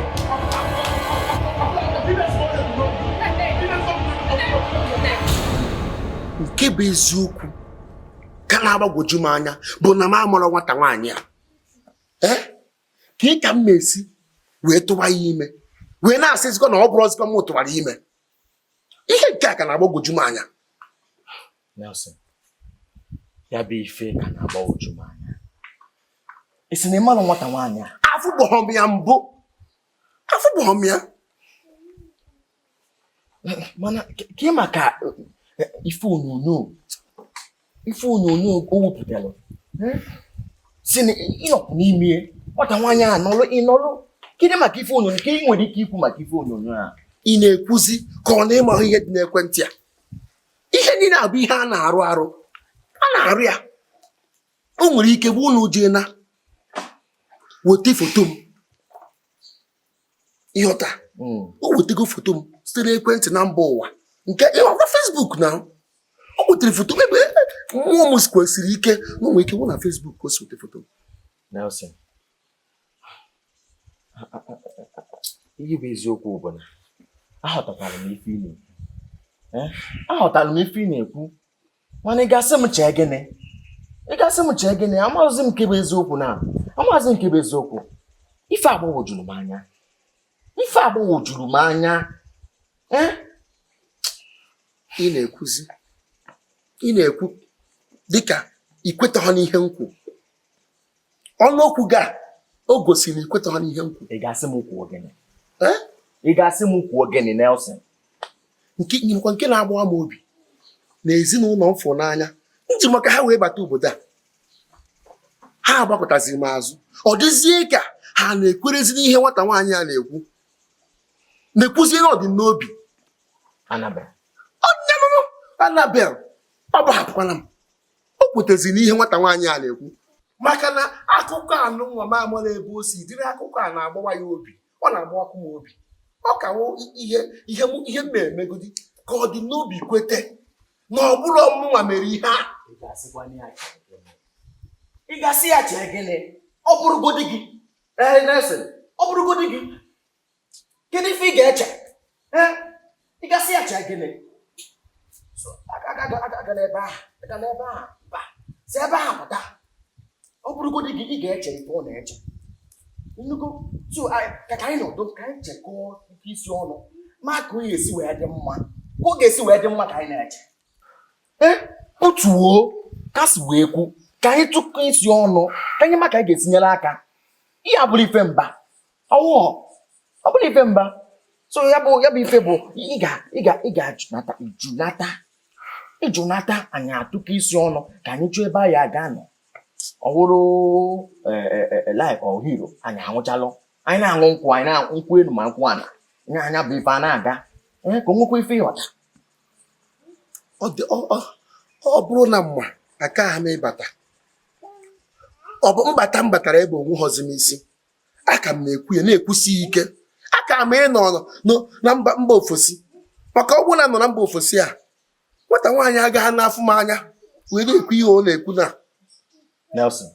Nke bụ eziokwu ka na-agbagwoju m anya bụ na m amụrụ nwata nwaanyị a. Ee, ka ị ka m na-esi wee tụwa ya ime, wee na-asịzikwa na ọ bụrụ ọzịkwa m tụwara ime. Ihe nke a ka na-agbagwoju m anya. Nelson, ya bụ ife ka na-agbagwoju m anya. Ị sị na ị malụ nwata nwaanyị a? Afụbọghọ m ya mbụ, afụbọghọ m ya. Mana ka ị maka ife onyonyo, ife onyonyo o wepụtara, si na ịnọpụ n'ime nwata nwaanyị a nọlụ ịnọlụ. Kedu maka ife onyonyo ka ị nwere ike ikwu maka ife onyonyo a? Ị na-ekwuzi ka ọ na-ịmahụ ihe dị n'ekwentị a. Ihe niile abụ ihe a na-arụ arụ, a na-arụ ya. O nwere ike bụ unu jee na weta foto m, ịghọta? O wetego foto m site n'ekwentị na mba ụwa nke ịghọta Facebook na o wetere foto m ebe mmụọ m kwesịrị ike na o nwere ike bụ na Facebook ka o si weta foto m. Nelson, ihe bụ eziokwu bụ na aghọtakwara m ife ị na-ekwu. Aghọtara m ife ị na-ekwu, mana ị ga-asị m chee gịnị? Ị ga-asị m chee gịnị? Amaghịzi m nke bụ eziokwu na amaghịzi m nke bụ eziokwu. Ife agbagwojuru m anya. Ife agbagwojuru m anya. Ị na-ekwuzi, ị na-ekwu dịka ị kwetaghị n'ihe m kwu. Ọnụ okwu gị a, o gosiri na ị kwetaghị n'ihe m kwu. Ị ga-asị m kwuo gịnị? Ị ga-asị m kwuo gịnị, Nelson? Nke nyekwa nke na-agbawa m obi na ezinụlọ m fụrụ n'anya nji maka ha wee bata obodo a, ha agbakọtaziri m azụ. Ọ dịzie ka ha na-ekwerezi n'ihe nwata nwaanyị a na-ekwu, na-ekwuzie na ọdị n'obi. Annabel. Annabel, ọ gbahapụkwala m. O kwetezi n'ihe nwata nwaanyị a na-ekwu, maka na akụkọ anụ nwa m amara ebe o si dịrị. Akụkọ a na-agbawa ya obi, ọ na-agbawakwu m obi. Ọ kawo ihe ihe m ihe m na-emegodi ka ọ dị n'obi kwete na ọ bụrụ ọmụnwa mere ihe a. Ị ga-asị ya chee gịnị? Ọ bụrụgodi gị, ee Nelson, ọ bụrụgodi gị, kedu ife ị ga-eche? Ee, ị ga-asị ya chee gịnị? Agala ebe ahụ, agala ebe ahụ, mba, si ebe ahụ pụta. Ọ bụrụgodi gị, ị ga-eche ife ọ na-eche. Nnukwu so ka anyị nọdụ ka anyị chekọọ isi ọnụ, ma ka ọ ga-esi wee dị mma, ka ọ ga-esi wee dị mma ka anyị na-eche. Ee, otu o ka si wee kwu ka anyị tụkọ isi ọnụ, ka anyị ma ka anyị ga-etinyere aka. Ihe abụrụ ife mba, ọwụọ ọ bụrụ ife mba. So ya bụ ife bụ ị ga-ajụnata ijunata Ịjụnata anyị atụkọ isi ọnụ ka anyị chọọ ebe anyị aga nọ. Ọ wụrụ life or hero anyị anwụchalụ. Anyị na-aṅụ nkwụ, anyị na-aṅụ nkwụ elu ma nkwụ ana. Nya anya bụ ife a na-aga. Ee, ka o nwekwa ife ịghọta. Ọ dị ọ bụrụ na mma aka ha m ịbata, ọ bụ mbata m batara ebe onwe họzi m isi. Aka m na-ekwu ya na-ekwusi ike, aka m ịnọ na mba ofesi, maka ọ bụrụ na nọ na mba ofesi a, nwata nwaanyị agaghị n'afụ m anya wee na-ekwu ihe ọ na-ekwu na Nelson,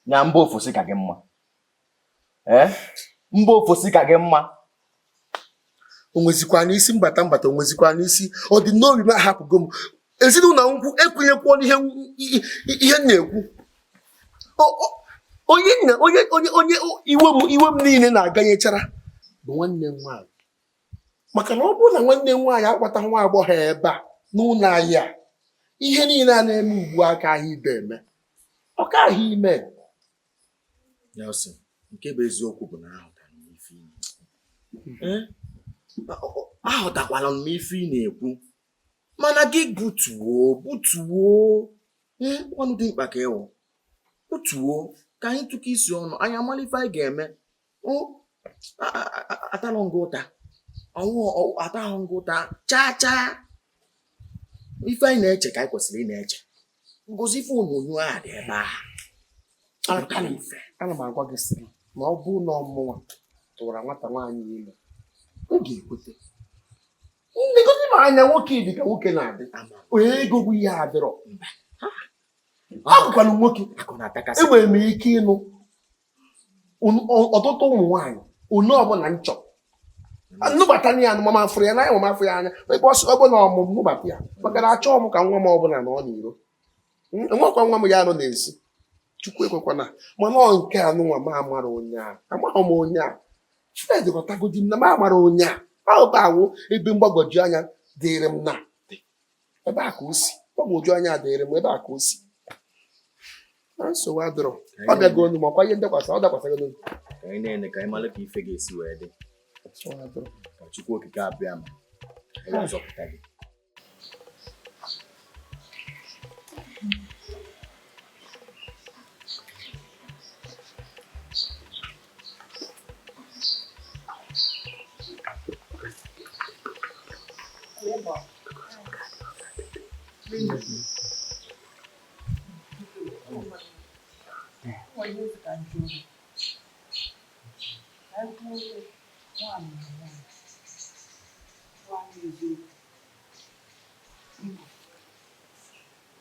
na mba ofesi ka gị mma. Ee, mba ofesi ka gị mma. O nwezikwa n'isi mbata mbata, o nwezikwa n'isi ọ dị n'obi m ahapụgo m ezinụlọ nkwụ ekwenyekwuo n'ihe ihe m na-ekwu. Onye nna onye onye onye iwe m niile na-aganyechara bụ nwanne m nwaanyị, maka na ọ bụrụ na nwanne m nwaanyị akpata nwa agbọghọ ebe a n'ụlọ anyị a, ihe niile a na-eme ugbu a ka ahụ ibe eme, ọ ka ahụ ime. Nelson, nke bụ eziokwu bụ na ahụtara m ife ị na-ekwu. Aghọtakwala m ife ị na-ekwu, mana gị butuo butuo ọnụ dị mkpa ka ịwụ butuo ka anyị tụkọ isi ọnụ, anyị amala ife anyị ga-eme. Atalụ ngụ ụta, ọnwụ atahụ ngụ ụta chaa chaa. Ife anyị na-eche ka anyị kwesịrị ị na-eche. Ngozi ife onyonyo a dị ebe a. Ana m agwa gị sị na ọ bụ na ọmụnwa tụwara nwata nwaanyị ime, m ga-ekwete. Nnegozi m anya nwoke dị ka nwoke na-adị, onye ego bụ ihe adịrọ. Ọ bụkwanụ nwoke, enwere m ike ịnụ ọtụtụ ụmụ nwaanyị one ọbụla m chọrọ. Nnubata ya anụ, mama afụrụ ya n'anya, mama afụrụ ya anya, ebe ọ bụ na ọmụmụ nnubata ya, maka na achọghị m ka nwa m ọbụla nọ n'iro. Enwekwa nwa m ya nọ n'ezi, Chukwu ekwekwana. Mana ọ nke anụnwa m amara onye a, amaghị m onye a. Fred ghọtagodi m na m amara onye a. Ọ bụ awụ ebe mgbagwoju anya dịrị m na ebe a ka o si, mgbagwoju anya dịrị m ebe a ka o si. Na nsogbu adịrọ, ọ bịago onu ma ọkwa ihe ndekwasị, ọ dakwasịgo n'onu. Ka anyị na-ene ka anyị mara ka ife ga-esi wee dị. Ka Chukwu okike abịa ma ọ ga-azọpụta gị.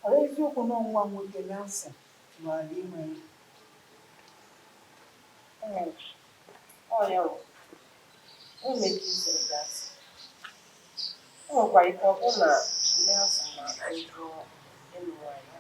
Ọ eziokwu na nwa nwoke Nelson tụwara ime ya? Ọ ya bụ, o nwere ike isiri gasị. O nwekwara ike ọ bụ na Nelson na-achọ ịlụ nwaanyị.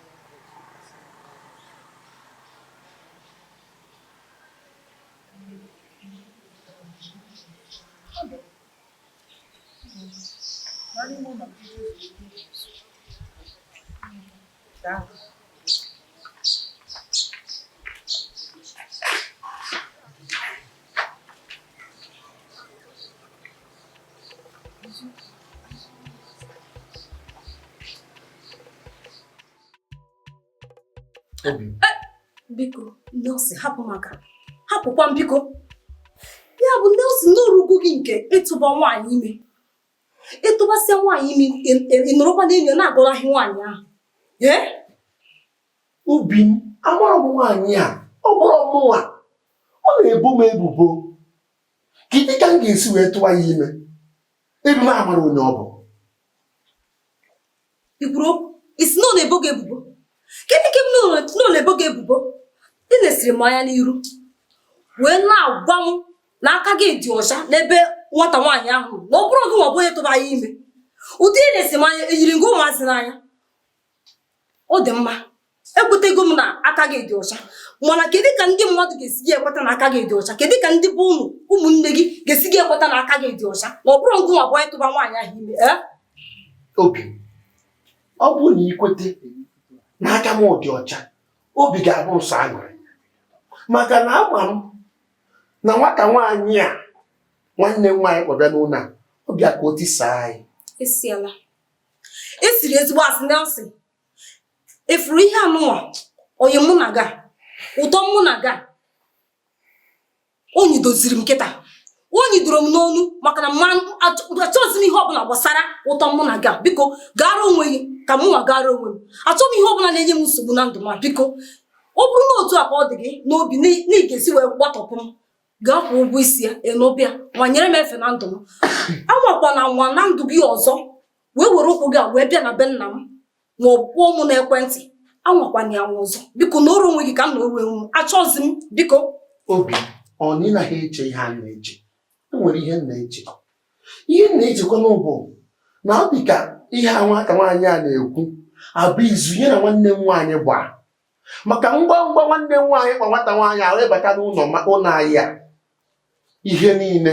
Biko, Nelson, hapụ maka hapụkwa m biko. Ya bụ Nelson n'orugo gị nke ịtụba nwaanyị ime. Ịtụbasịa nwaanyị ime, ị nọrọkwa n'enyo na-agọlaghị nwaanyị ahụ. Ee? Obi m, amara m nwaanyị a, ọ bụrụ mụnwa, ọ na-ebo m ebubo. Kedu ka m ga-esi wee tụwa ya ime? Ebe m amara onye ọ bụ. I kwuru okwu, isi na ọ na-ebo gị ebubo. Kedu ka m na ọ na-ebo gị ebubo? Ị na-esiri m anya n'iru wee na-agwa m na aka gị dị ọcha n'ebe nwata nwaanyị ahụ nọ, na ọ bụrụ gị nwa bụ onye tụba ya ime. Ụdị ị na-esi m anya eyiri gị ụmụazị n'anya. Ọ dị mma, ekwetego m na aka gị dị ọcha, mana kedu ka ndị mmadụ ga-esi gị ekweta na aka gị dị ọcha? Kedu ka ndị bụ ụmụ ụmụnne gị ga-esi gị ekweta na aka gị dị ọcha na ọ bụrụ gị nwa bụ onye tụba nwaanyị ahụ ime? Obi, ọ bụrụ na ị kwete na aka m dị ọcha, obi ga-abụ nsọ aṅụrị, maka na ama m na nwata nwaanyị a nwanne m nwaanyị kpọbịa n'ụlọ a, ọ bịa ka o tisaa anyị. Esiala Esiri ezigbo asị Nelson. Efuru ihe anụnwa onye mụ na ga ụtọ mụ na ga onyi doziri m kịta onyi doro m n'onu maka na achọghịzi m ihe ọbụla gbasara ụtọ mụ na ga biko gara onwe gị ka mụ nwa gara onwe m achọghị m ihe ọbụla na-enye m nsogbu na ndụ ma biko ọ bụrụ na otu a ka ọ dị gị n'obi na ị ga-esi wee gbatọpụ m gaa kwụọ ụgwọ isi ya ịnụbịa nwa nyere m efe na ndụ m anwakwana nwa na ndụ gị ọzọ wee were ụkwụ gị a wee bịa na be nna m ma ọ kpọọ m n'ekwentị anwakwana ya nwa ọzọ biko na ọrụ onwe gị ka m na ọrụ onwe m achọghịzi m biko. Obi ọ na ị naghị eche ihe a na-eche, e nwere ihe m na-eche. Ihe m na-echekwa bụ na ọ dị ka ihe a nwata nwaanyị a na-ekwu abụ izu ya na nwanne m nwaanyị gbaa maka ngwa ngwa nwanne m nwaanyị kpa nwata nwaanyị ahụ ịbata n'ụlọ ụlọ anyị a ihe niile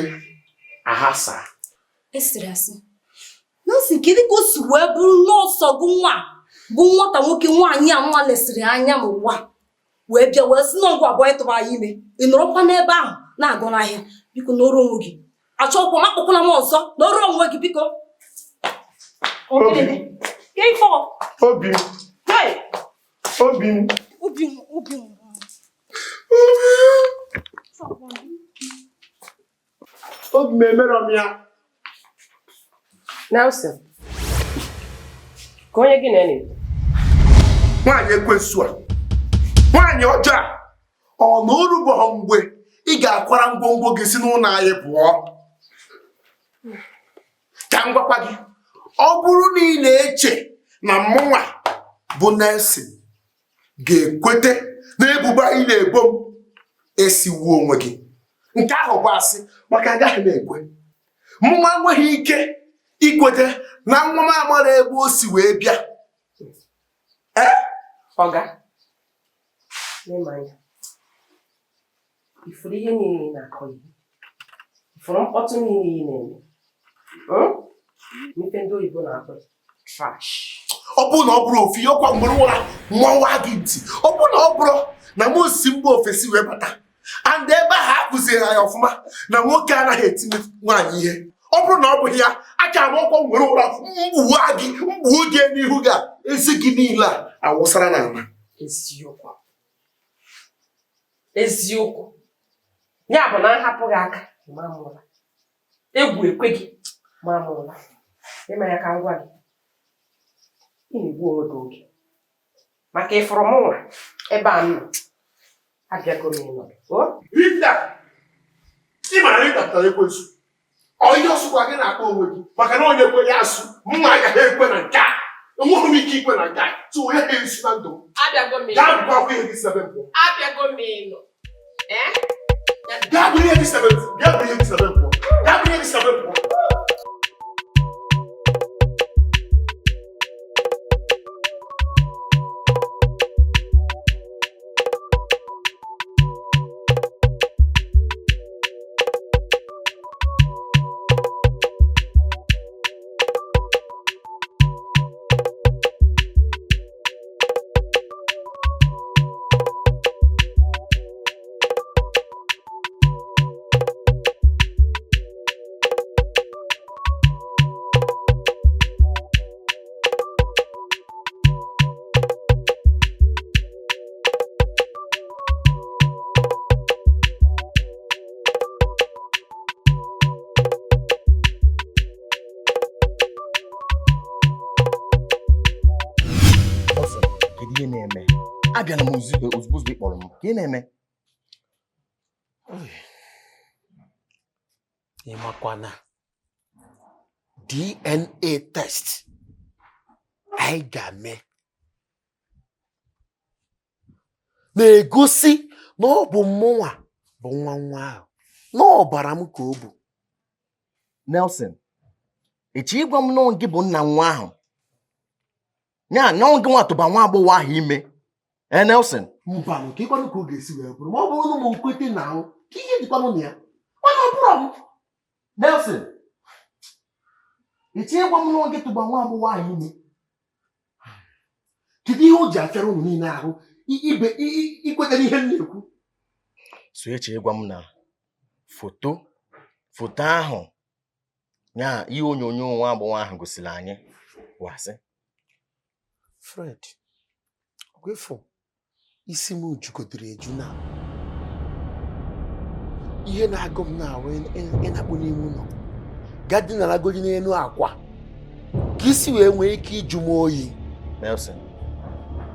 ahasa. Esiri asị Nelson, kedu ka o si wee bụrụ nọọsụ gị nwa bụ nwata nwoke nwaanyị a nwa lesịrị anya n'ụwa wee bịa wee sị na ọgwụ abụọ ịtụba ya ime ị nọrọkwa n'ebe ahụ na-agụ n'ahịa biko n'ọrụ onwe gị achọkwa m akpọkwala m ọzọ n'ọrụ onwe gị biko. Obi obi obi obi obi m emerọ m ya. Nelson, ka onye gị na-ene nwaanyị ekwensu a, nwaanyị ọjọọ a, ọ na orubeghị mgbe ị ga-akwara ngwongwo gị si n'ụlọ anyị pụọ? Ka m gwakwa gị, ọ bụrụ na ị na-eche na mụnwa bụ Nelson ga-ekwete na ebubo anyị na-ebo m esiwu onwe gị, nke ahụ bụ asị, maka agaghị m ekwe. Mụnwa enweghị ike ikwete na nwa m amara ebe o si wee bịa. Ọga, n'ịma anya, ifuru ihe niile ị na-akọ ihe, ifuru mkpọtụ niile ị na-eme, ife ndị oyibo na-akpọ trash. Ọ bụrụ na ọ bụrụ ofu ihe ọkwa mgbere ụra mmanwa gị ntị, ọ bụrụ na ọ bụrụ na m si mba ofesi wee bata and ebe ahụ a kụziere anyị ọfụma na nwoke anaghị eti nwaanyị ihe, ọ bụrụ na ọ bụghị ya aka m ọkwa nwere ụra mgbuwa gị mgbuo gị n'ihu gị a ezi gị niile a awụsara n'ala. Eziokwu, eziokwu, ya bụ na nhapụ gị aka ma mụla egwu ekwe gị ma mụla ịma ya ka m gwa gị, ị na-egbu onwe gị oge maka ịfụrụ m nwa ebe a m nọ abịago m ịnọdụ. Rita, ị mara Rita pụtara ekwensu. Ọ ihe ọsụkwa gị na-akpọ onwe gị maka na onye kwe ya asụ mma agaghị ekwe na nke a, enweghị m ike ikwe na nke a, tụ onye ha esu na ndụ m. Abịago m Gaa bụkwa akwụ ihe gị sebe mpụ. Abịago m ịnọ. Gaa bụ ihe gị sebe mpụ. Gaa bụ ihe gị sebe mpụ. Gaa bụ ihe gị sebe mpụ. Abịala m ozugbo ozugbo ị kpọrọ m ka ị na-eme. Ị makwa na DNA test anyị ga-eme na-egosi na ọ bụ mụnwa bụ nwa nwa ahụ, na ọbara m ka ọ bụ. Nelson, echi ịgwa m na gị bụ nna nwa ahụ, ya na gị nwa tụba nwa agbọghọ ahụ ime. Nelson, mba, nke ịkwanụ ka ọ ga-esi wee bụrụ ma ọ bụrụ na m nkwete na ahụ ka ihe dịkwanụ na ya, mana ọ bụrụ m. Nelson, echi ịgwa m na gị tụba nwa agbọghọ ahụ ime. Kedu ihe o ji afịara ụnụ niile ahụ ibe ikwete n'ihe m na-ekwu? So echi ịgwa m na foto ahụ ya ihe onyonyo nwa agbọghọ ahụ gosiri anyị Bụ asị. Fred, ọkwa isi m jugodoro eju na ihe na-agụ m na-ahụ ịnakpu n'ime ụlọ ga dinaragodi n'elu akwa ka isi wee nwee ike ịjụ m oyi. Nelson,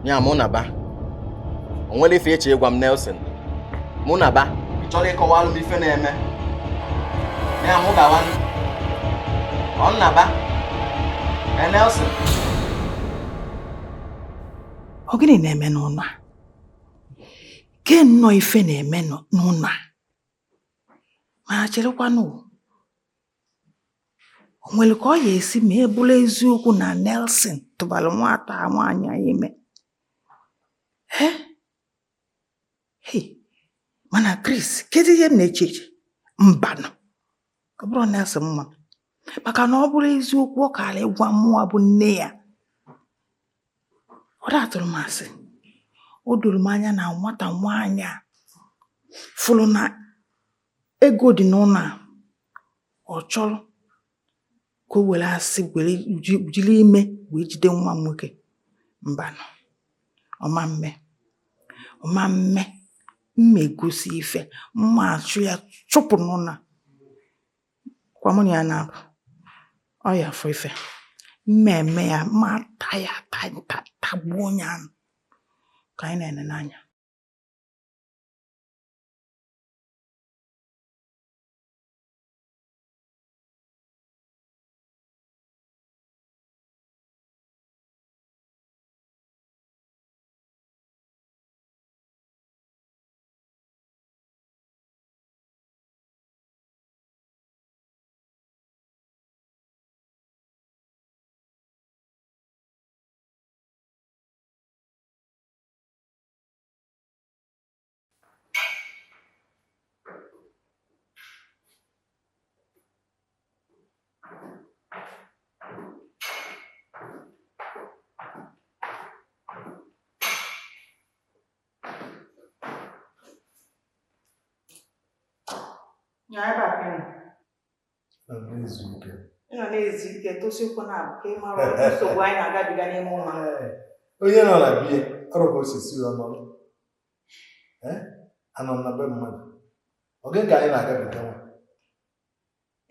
nya mụ na ba o nwere ife eche ịgwa m. Nelson, mụ na ba ị chọrọ ịkọwalụ m ife na-eme ya, mụ gawa ọ nnaba. Ee, Nelson. Ọ gịnị na-eme n'ụlọ a? Ke nnọọ ife na-eme n'ụlọ a? Mana cherekwanụ, o nwere ka ọ ya esi ma e bụrụ eziokwu na Nelson tụbara nwata nwaanyị a ime? Ee, hei, mana Chris, kedu ihe m na-eche eche? Mbanụ, ọ bụrụ Nelson mma, maka na ọ bụrụ eziokwu, ọ kara ịgwa mụnwa bụ nne ya. Ọ datụrụ m asị. O doro m anya na nwata nwaanyị a fụrụ na ego dị n'ụlọ a, ọ chọrọ ka o were asị were jiri ime wee jide nwa m nwoke. Mbanụ, ọma mme, ọma mme. Mma egosi ife mma achụ ya chụpụ n'ụlọ a. Kwa mụ na ya na-abụ ọ ya afọ ife mma eme ya, mma ata ya ata tagbuo onye ahụ ka anyị na-ene n'anya. Nya ebe a ka ị nọ. Nọ na-ezu ike. Ị nọ na-ezu ike, tosi ụkwụ na abụ ka ị mara nsogbu anyị na-agabiga n'ime ụlọ. Onye nọ na biya ọrụ ka o si si ọ nọrọ. Ee, anọ m na be mmadụ. Ọ gị ka anyị na-agabiga nwa?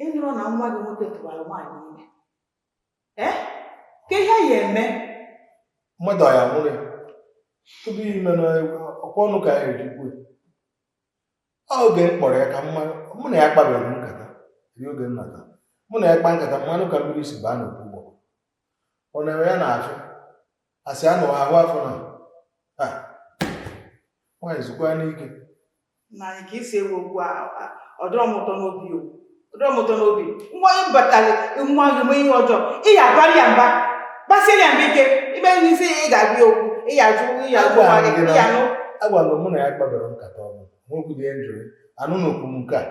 Ị nụrụ na nwa gị nwoke tụbara nwaanyị ime? Ee, ka ihe a ya eme? Mmadụ ọ ya nwụrụ ya tupu ime na ọkwa ọnụ ka anyị eji kwuo. Ọ oge m kpọrọ ya ka mma, mụ na ya kpabeghị nkata eri oge m nata, mụ na ya kpa nkata mmanụ ka mmiri si baa n'okpu ụgbọ. Ọ na-eme ya na-afịa asị anụ ahụ afọ na a nwaanyị zukwa n'ike. Na anyị ka isi ewu okwu a, ọ dọrọ m ụtọ n'obi o, ọ dọrọ m ụtọ n'obi. Nwa gị batara, nwa gị mee ihe ọjọọ, ị ga-abara ya mba, gbasiere ya mba ike. Ime n'isi ị ga-agwa ya okwu, ị ga-ajụ, ị ga-ajụ nwa gị, ị ga-anụ. Agwara m mụ na ya kpabere nkata ọbụla nwekwu dị njụrụ anụ n'okwu m nke a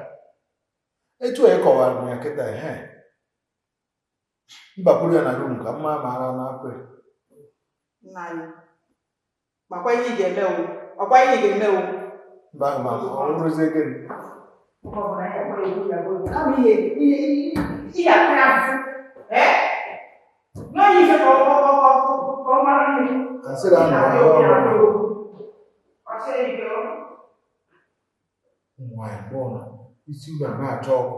etu a kọwara m ya kịta. Ehe, mbakwuru ya na room ka mma maara na-apụ ya. Nna anyị, makwa ihe ị ga-eme o, ọkwa ihe ị ga-eme o. Mba ahụ ma ọ rụzie gịnị? Kama ihe ihe ihe aka ya afụfụ, ee, n'onye ife ka ọ mara ihe. Asịrị anụ ahụ ọbụla. Ụmụ nwaanyị bọọlụ isi unu a na-acha ọkụ.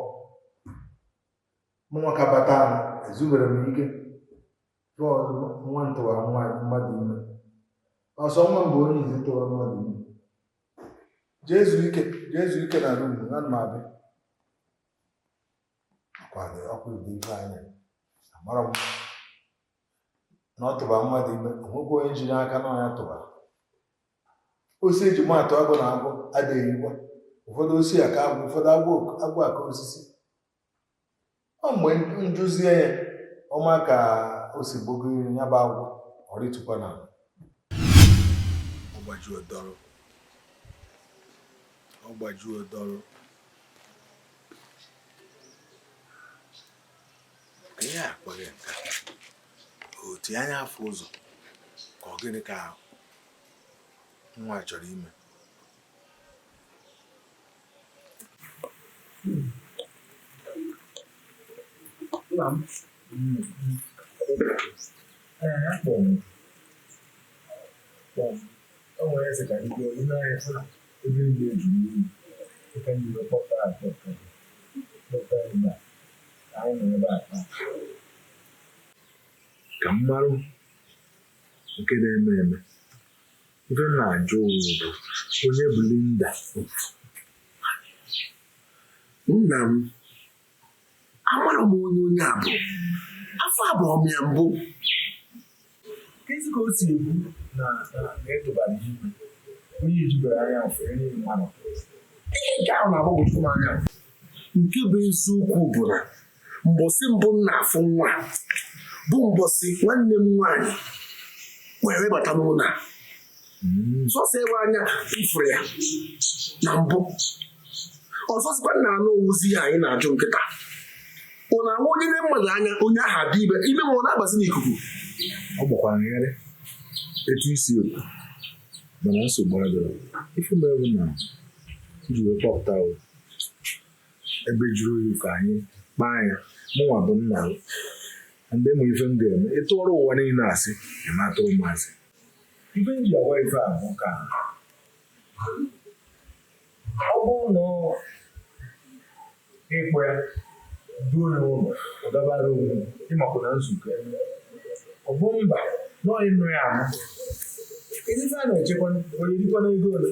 Mụnwa ka bata anụ ezubere m ike bọọlụ nwa ntụwa nwa mmadụ ime ọsọ. Nwa m bụ onye izi tụwa mmadụ ime. Jee zuo ike, jee zuo ike na room, ana m abịa. Ọkwa ọkwa ụdị ife anya amara m na ọ tụba mmadụ ime, onwekwa onye ji n'aka na ọ ya tụbara. Osisi eji mụ atụ agụ na agwọ adịghị eyikwa. Ụfọdụ osisi aka agwụ, ụfọdụ agwọ agwọ aka osisi. Ọ mgbe njụzie ya ọma ka o si gbogo iri ya bụ agwọ, ọ rịtụkwa na ọ gbajuo dọrọ, ọ gbajuo dọrọ. Ka ihe a kpọrọ ya nke a, otu anya afọ ụzọ ka ọ gịnị ka nwa chọrọ ime? Nna m. Ee, akpọrọ m. Kpọọ m. O nwere eze ka ndị ị na-anya fụ na ebe niile juru oyi. Dịka ndị wee kpọpụta akpọpụta. Kpọpụta ebe a. Ka anyị nọ ebe a taa. Ka m marụ nke na-eme eme. Ife m na-ajụ bụ onye bụ Linda? Nna m, amara m onye onye a bụ. Afọ abụọ m ya mbụ. Kezi ka o si ekwu na na na ịtụbara ya ime onye ejibere anya afọ ya niile mmanụ. Ihe nke ahụ na-agbagwoju m anya. Nke bụ eziokwu bụ na mbọsị mbụ m na-afụ nwa bụ mbọsị nwanne m nwaanyị were bata n'ụlọ a. Sọsọ ewe anya m fụrụ ya na mbụ. Ọzọzikwa nna anụ owuzi ya anyị na-ajụ nkịta. Ọ na-ahụ onye ne mmadụ anya onye ahụ adị ime ime ma ọ na-agbazi n'ikuku. Ọ gbakwara ngharị etu isi ekwu mana nsogbu adịrọ. Ife mere bụ na iji wee kpọpụta o ebe jụrụ oyi ka anyị kpaa ya mụnwa bụ nna m ndị mụ ife m ga-eme ịtụọrọ ụwa niile asị ịma atụrụ m asị. Ife m ji agwa ife a bụ ka ọ bụrụ na ịkpọ ya duo ya ụlọ ọ gabara onwe ịmakwa na nzukọ eme ọ bụ mba nọọ ịnụ ya anụ. Kedu ife a na-echekwa onye rikwana ego ole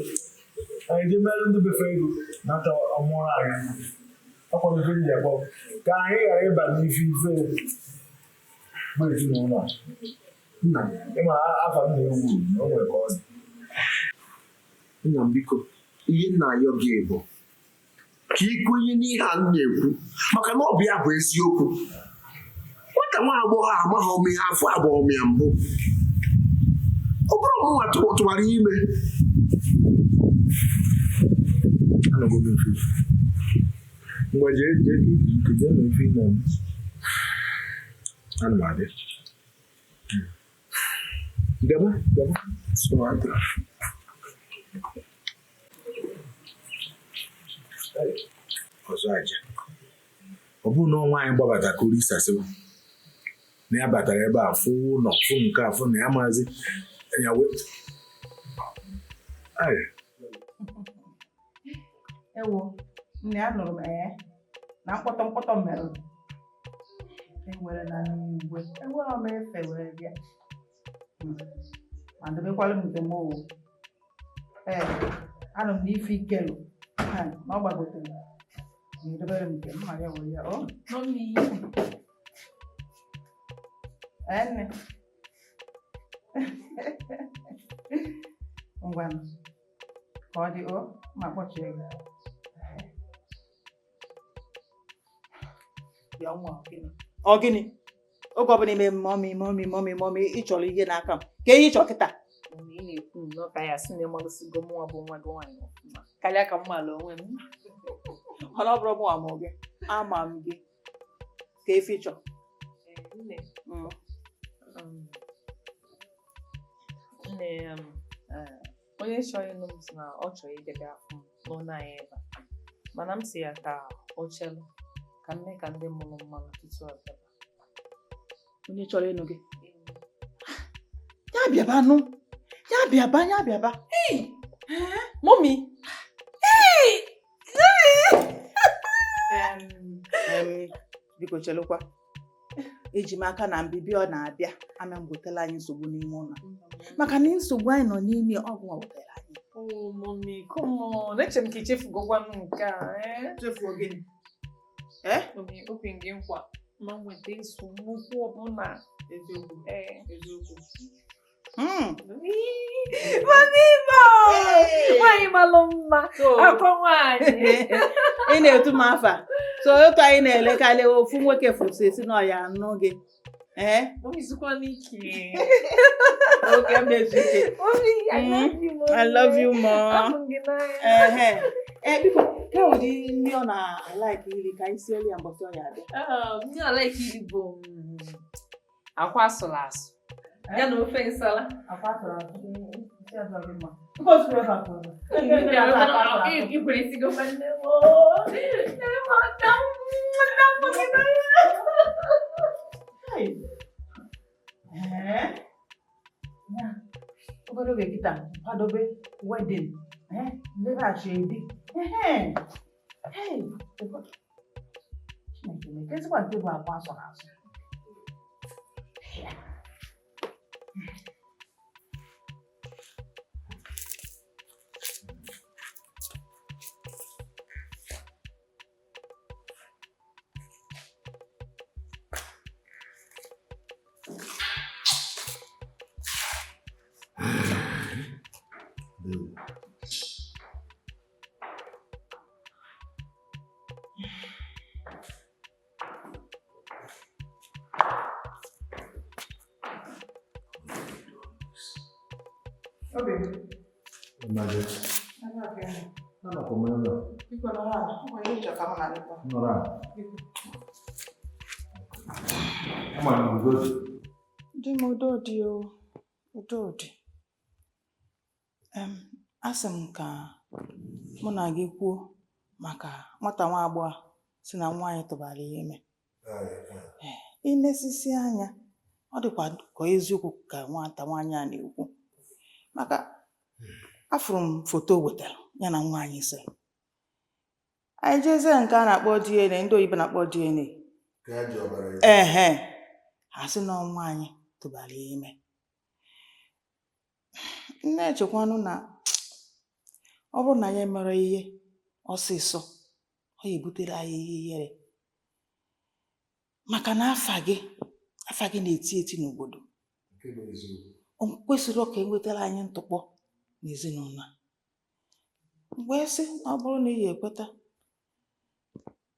anyị je merụ ndị befe ego nata ọmụrụ anyị ọkwado ife ji akpọ ka anyị ghara ịba n'ife ife bụ ezinụlọ a. Nna m, Ịma afa m na-ewu ewu na o nwere ka ọ dị. Nna m biko, ihe m na-ayọ gị bụ ka ị kwenye n'ihe a m na-ekwu maka na ọ bụ ya bụ eziokwu. Nwata nwa agbọghọ a amaghị m ya afọ abụọ m ya mbụ. Ọ bụrụ mụnwa tụwara ime. Anọgo m mfe. Ngwa jee jee ka iji ike jee mee ife ị na-eme. Ana m abịa. Gaba gaba. So adịrọ. Ọzọ aja. Ọ bụrụ na ọnwa anyị gbabata ka Olisa sịwa na ya batara ebe a fụ ụlọ fụ nke a fụ na ya maazị ya wee. Ai, Ewo, nne anụrụ m ee na mkpọtọ mkpọtọ mere enwere na n'igwe enwere m efe were bịa. Ma dobekwala m nke m o. Ee, anụ m n'ife ikelu ha na ọ gbagotere ma edobere m nke m ma ya were ya o. Mami. Ee, nne. Ngwanụ, ka ọ dị o, ma kpọchie gị. Bịa nwa, ọ gịnị? Ọ gịnị? Oge ọbụla ime mummy mummy mummy mummy ị chọrọ ihe n'aka m. Ka ihe ị chọrọ kịta? Mgbe ị na-ekwu nnọọ ka ya sị na ịmalụsigo mụnwa bụ nwa gị nwaanyị ọfụma karịa ka m maara onwe m. Mana ọ bụrụ mụ ama gị, ama m gị. Ka ife ị chọrọ. Nne, nne onye chọrọ ịnụ m sị na ọ chọrọ ịbịa bịa afụ m n'ụlọ anyị ebe a. Mana m sị ya ka o chelụ ka m mee ka ndị mụrụ m mara tutu ọ bịaba. Onye chọrọ ịnụ gị? Ya bịaba nụ. Ya bịaba, ya bịaba. Mummy! Biko chelụkwa. Eji m aka na mbibi ọ na-abịa ama m wetara anyị nsogbu n'ime ụlọ. Maka na nsogbu anyị nọ n'ime ọgwụ a wetara anyị. Oh, mommy, come on. Eche m ka ichefugokwa m nke a. Eh? Chefuo gịnị? Eh? Mummy, okwe gị nkwa ma m nweta nsogbu ọbụla. Eziokwu. Ee. Eziokwu. Mummy mo! Nwaanyị malụ mma. Akwa nwaanyị. Ị na-etu m afa. So otu anyị na-elekarị ofu nwoke fụsị esi na ọ ya anụ gị. Eh? Mummy zukwa n'ike. Oge m na-ezu ike. Mummy, I love you, mommy. I love you more. Afụ m gị n'anya. Ehe. Ee, biko, ke ụdị nri ọ na-alaiki iri ka anyị sielu ya mbọsị ọ ya abịa? Ndị na-alaiki iri bụ akwa asụrụ asụ. Ya na ofe nsala. Akwa asụrụ asụ. Ikwere isigo nwanne m. Nne m, nne m, nne m gị n'anya. Ee? Ya, obere oge kịta kwadobe wedding, ee, nlebaghachi ebi. Ehe. Hey, Chineke m, kezikwa nke bụ akwa asọrọ asọ. Obi, Mmadụ, anọkwa m ebe a. Biko nọrọ ala, o nwere ihe ịchọ ka mụ na gị kpaa. Nọrọ ala. Ama m udo dị. Di m, udo dị o, udo dị. Asị m ka mụ na gị kwuo maka nwata nwa agbọghọ si na nwa anyị tụbara ya ime. I nesisi anya, ọ dịkwa ka eziokwu ka nwata nwaanyị a na-ekwu. Maka afụrụ m foto o wetara ya na nwa anyị sịrị. Anyị jezie nke a na-akpọ DNA, ndị oyibo na-akpọ DNA. Ka e ji ọbara ya. Ehe, ha sị na nwa anyị tụbara ya ime. M na-echekwanụ na ọ bụrụ na anyị emere ihe ọsịsọ, ọ ya-ebutere anyị ihe ihere. Maka na afa gị na-eti eti n'obodo. Nke bụ eziokwu. O kwesịrị ka e nwetara anyị ntụkpọ n'ezinụlọ a. M wee sị na ọ bụrụ na ị ga-ekweta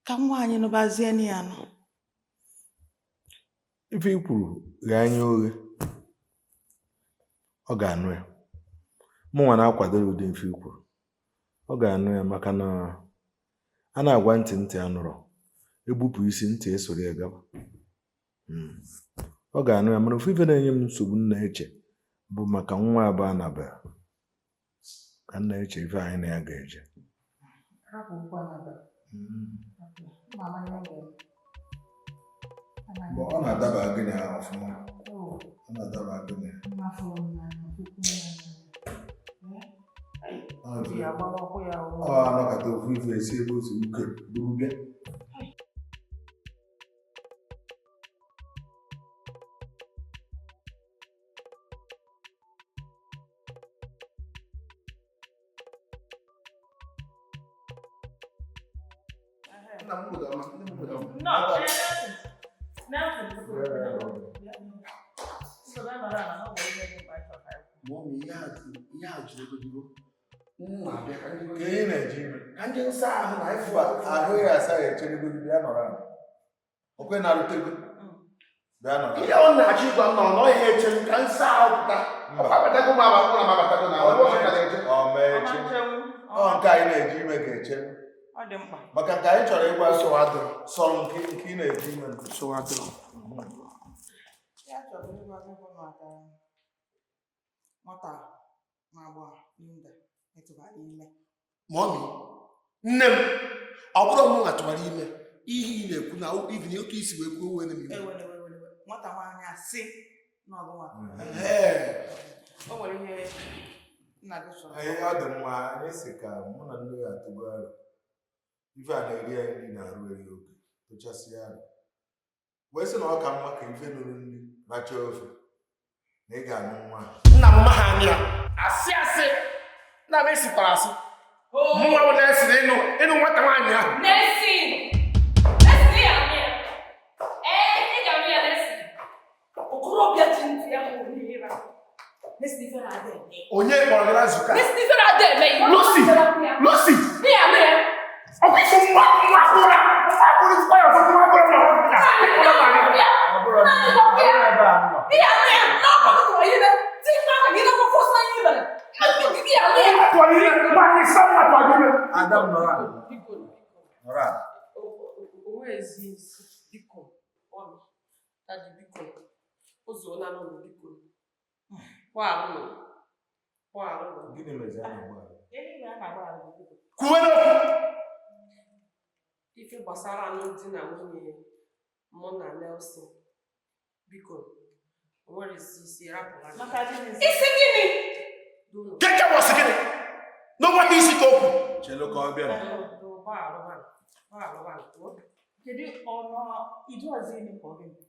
ka nwa anyị nụbazie ya nụ. Ife i kwuru ghee anya oghe, ọ ga-anụ ya. Mụnwa na-akwado ya ụdị ife i kwuru. Ọ ga-anụ ya maka na a na-agwa ntị ntị anụrọ, egbupụ isi ntị esoro ya gaba. Ọ ga-anụ ya, mana ofu ife na-enye m nsogbu m na-eche bụ maka nwa abụọ Anabel ka m na-eche ife anyị na ya ga-eje. Ọ na-adaba gị na ọfụma. Ọ na-adaba gị na ọ anọkọta ofu ife esi ebe otu uke buru bịa. Ka ndị nsọ ahụ na ịfụ ahụ ya asa ya echeregodi bịa nọrọ ala. Okwe na-arụtego bịa nọrọ ihe ọ na-achọ ịgwa m na ọ nọghị eche m ka nsọ ahụ pụta. Ọ abatago m abata na m abatago na ọ ka na-eche. Ọ mee eche. Ọ nke anyị na-eji ime ga-eche. Ọ dị mkpa. Maka nke anyị chọrọ ịgwa sọrọ nke ị na-eji ime. Ya chọrọ ịgwa gị bụ maka nwata nwa agbọghọ Linda etụbara ime. Mọmi, nne m, ọ bụrụ m nwa tụbara ime, ihe ị na-ekwu na even otu isi wee kwuo wee na-eme. Nwata nwaanyị asị na ọ bụ nwa. O nwere ihe nna gị chọrọ. Ọ dị mma, anyị si ka mụ na nne ya atụgo aro. Ife a na-eri anyị nri na-arụ eri oge tụchasịa arụ. Wee sị na ọ ka mma ka ife nụrụ nri rachaa ofe na ị ga-anụ nwa. Nna m ma ha anya asị asị nna m esikwara asị. Mụnwa bụ na-esiri ịnụ nwata nwaanyị ahụ. Nelson! Nelson, ị ga-anụ ya. Ee, ị ga-anụ ya, Nelson. Okorobịa ji ntị ya hụrụ n'ịra. Nelson, ife na-ada eme. Onye kpọrọ gị na nzukọ a? Nelson, ife na-ada eme. Lucy! Lucy! Ị ga-anụ ya. Ọkwa ifo nwa nwa agbụrụ nwa agbụrụ nwa agbụrụ nwa agbụrụ nwa agbụrụ. Ị ga-anụ ya. N'ọkwa gị tụrụ ime. Ti mma aka gị na-akwụkwọ ọsọ anyị mere. Ị ga-anụ ya. Tụrụ ime, nwaanyị sọ nwa tụrụ ime. Adam nọrọ ala. Nọrọ ala. Onwe ezi ezi biko ọnụ dadi biko ụzọ na anụ biko kwaalụ kwaalụ. Gịnị mezi a na-agba ala? Kwuwe n'okwu. Ife gbasara alụmdi na nwunye mụ na Nelson biko O nwere isi isi rapụ ha. Isi gịnị? Keke wọsị gịnị? N'ụgbọ isi ka okwu. Chelu ka ọ bịa. Kedu ọnụ idu ọzọ ime ka ọ gịnị?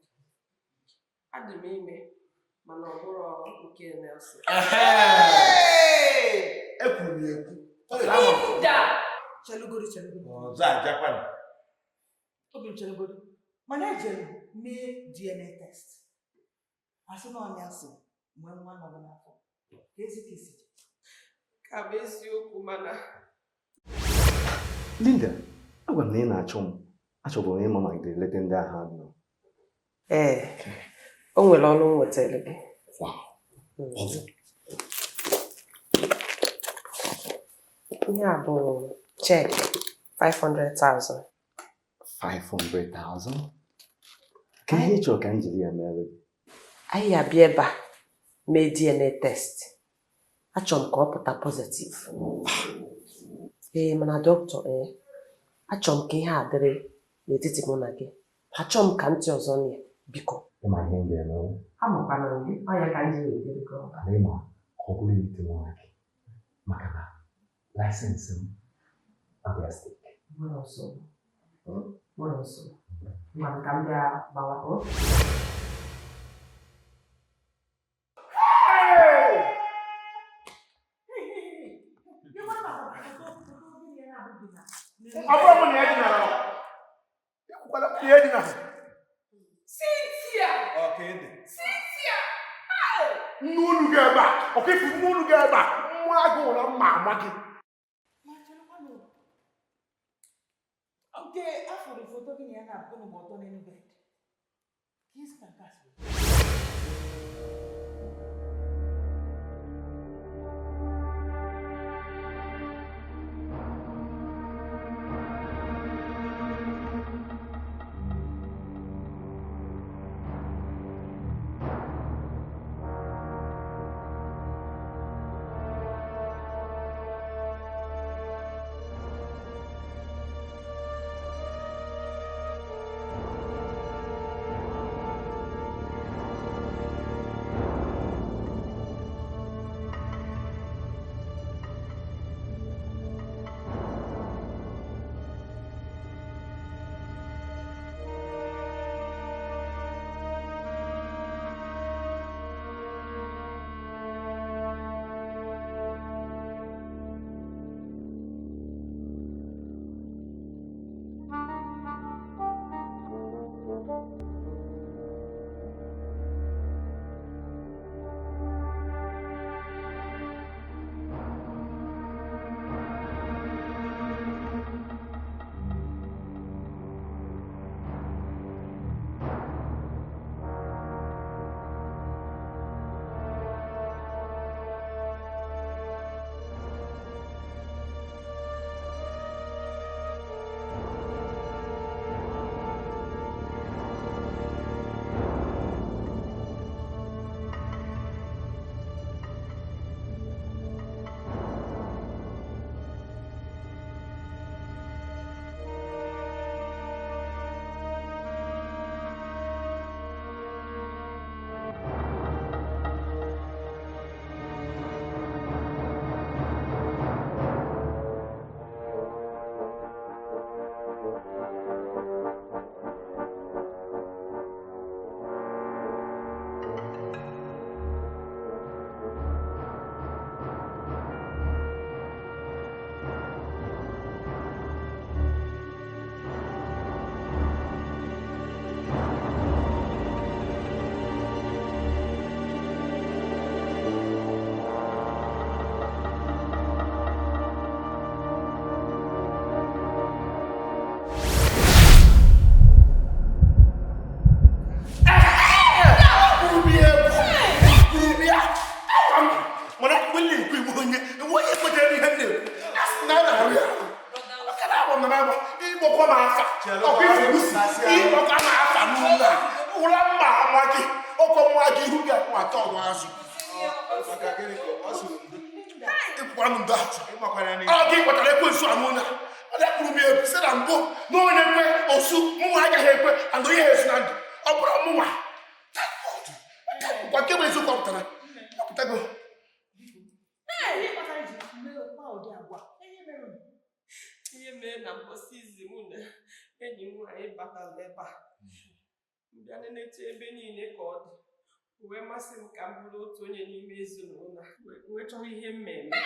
Adị m ime mana ọ bụrụ nke Nelson. Ekwuru m ya ekwu. Linda! Chelugoro chelugoro. Ọzọ ajakwana. Obi m chelugoro. Mana ejere m mee DNA test. Asị na ọ Nelson nwee nwa nọ gị n'afọ. Ka ezi ka isi. Ka bụ eziokwu mana Linda, agwara m na ị na-achọ m. Achọburu m ịma ma ị ga-eleta ndị agha nọ. Ee, o nwere ọrụ m nwetara gị. Ihe a bụ cheque 500,000. 500,000? Ka ihe ị chọrọ ka m jiri ya mere gị? Anyị abịa ebe a mee DNA test. Achọrọ m ka ọ pụta positive. Ee, mana dọkịta ee, achọrọ m ka ihe a dịrị n'etiti mụ na gị. Achọrọ m ka ntị ọzọ nụ ya, biko. Ịma ihe m ga-eme? Amakwana m gị, ọ ya ka m ji wetere gị ọrụ. Mana ịma ka ọ bụrụ ite nwa gị maka na laịsensị m Abia steeti. Nwere nsogbu. Nwere nsogbu. Ngwa ka m bịa gbawa. Ọ bụrụ mụ na ya dinara, ekwukwala m na ya dinara. Cynthia! Ọ ka ị dị. Cynthia! Nnu unu gị ebe a, ọkwa ifu nnu unu gị ebe a, mmụọ agụụ na mma ama gị. Nke afụrụ foto gị na ya na-abụ gba ọtọ n'elu bed. Ka isi ka nke a si wee? Ọ gị kpatara ekwensu anụ na ọ dịkpụrụ m egwu sị na mbụ na onye kwe osu mụnwa agaghị ekwe and onye ha esi na ndụ ọ bụrụ mụnwa. bụ eziokwu ọpụtara ọpụtago. Ihe mere na mposi izi mụ na enyi m nwaanyị batara ebe a, mbịa nenecha ebe niile ka ọ dị, wee masị m ka m bụrụ otu onye n'ime ezinụlọ a, wee chọrọ ihe mmemme.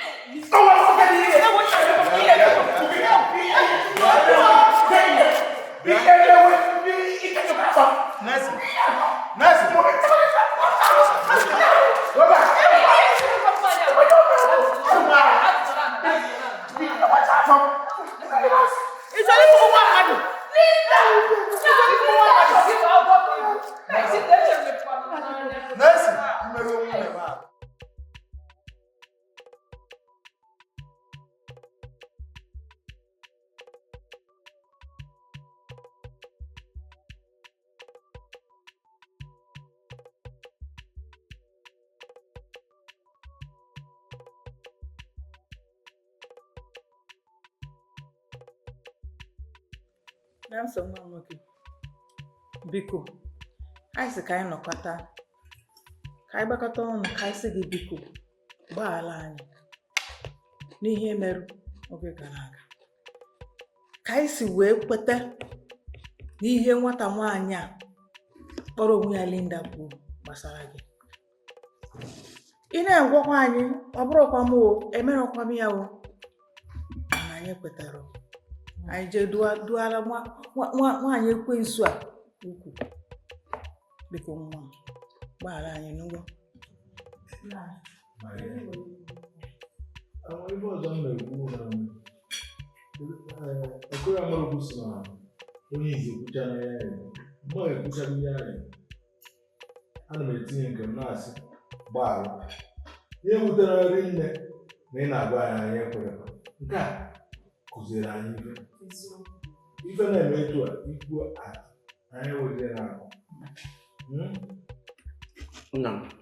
Na nso nwa m nwoke, biko, anyị sị ka anyị nọkọta, ka anyị gbakọta ọnụ, ka anyị sị gị biko gbaghara anyị n'ihe merụ oge gara aga, ka anyị si wee kweta n'ihe nwata nwaanyị a kpọrọ onwe ya Linda kwuru gbasara gị. Ị na-agwakwa anyị, ọ bụrụkwa m o, emerọkwa m ya o, mana anyị kwetara. Anyị jee duara nwaanyị ekwensu a ukwu. Biko nwa m, gbaghara anyị n'ụgwọ. Ife ọzọ m na-ekwu na Okoro Amarokwu si na onye izi ekwuchara ya ya mgbe ọ ekwuchara ihe ahụ, ana m etinye nke m na-asị gbaghara. Ihe wutere nne na ị na-agwa anyị anyị ekwerekwa. Nke a kụziere anyị ife. Ife na-eme etu a ikwu anyị wezere akụ.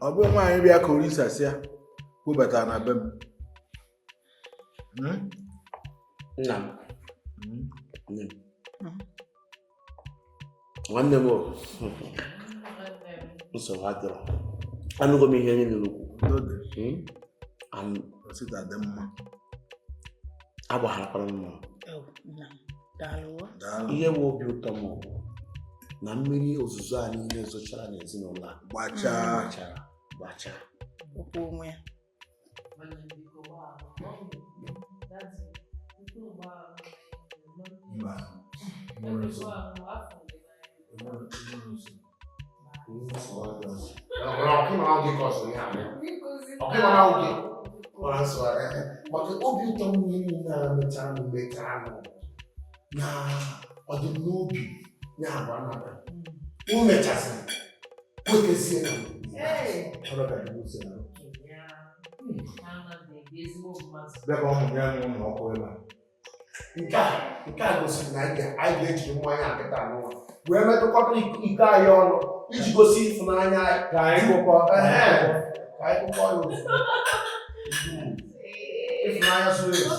Ọ bụrụ nwaanyị bịa ka orisasịa kpobatara na be m. Nna m, nwanne m, nsogbu adịrọ. Anụgo m ihe niile ukwu. Agbagharakwara m. Ihe bụ obi ụtọ m bụ na mmiri ozuzo a niile zochara n'ezinụlọ a gbachara gbachaa. Maka obi ụtọ m ihe niile a mechara na ọdịnobi na-agba naba o mechasịrị kwetezie na nke a gosiri na anyị ga-ejiri mmanya nkịta n'ụwa wee metụkọta iko anyị ọnụ iji gosi ịfụnanya anyị ka anyị kụkọ ya ozugbo. Ịfụnanya zuru ezu.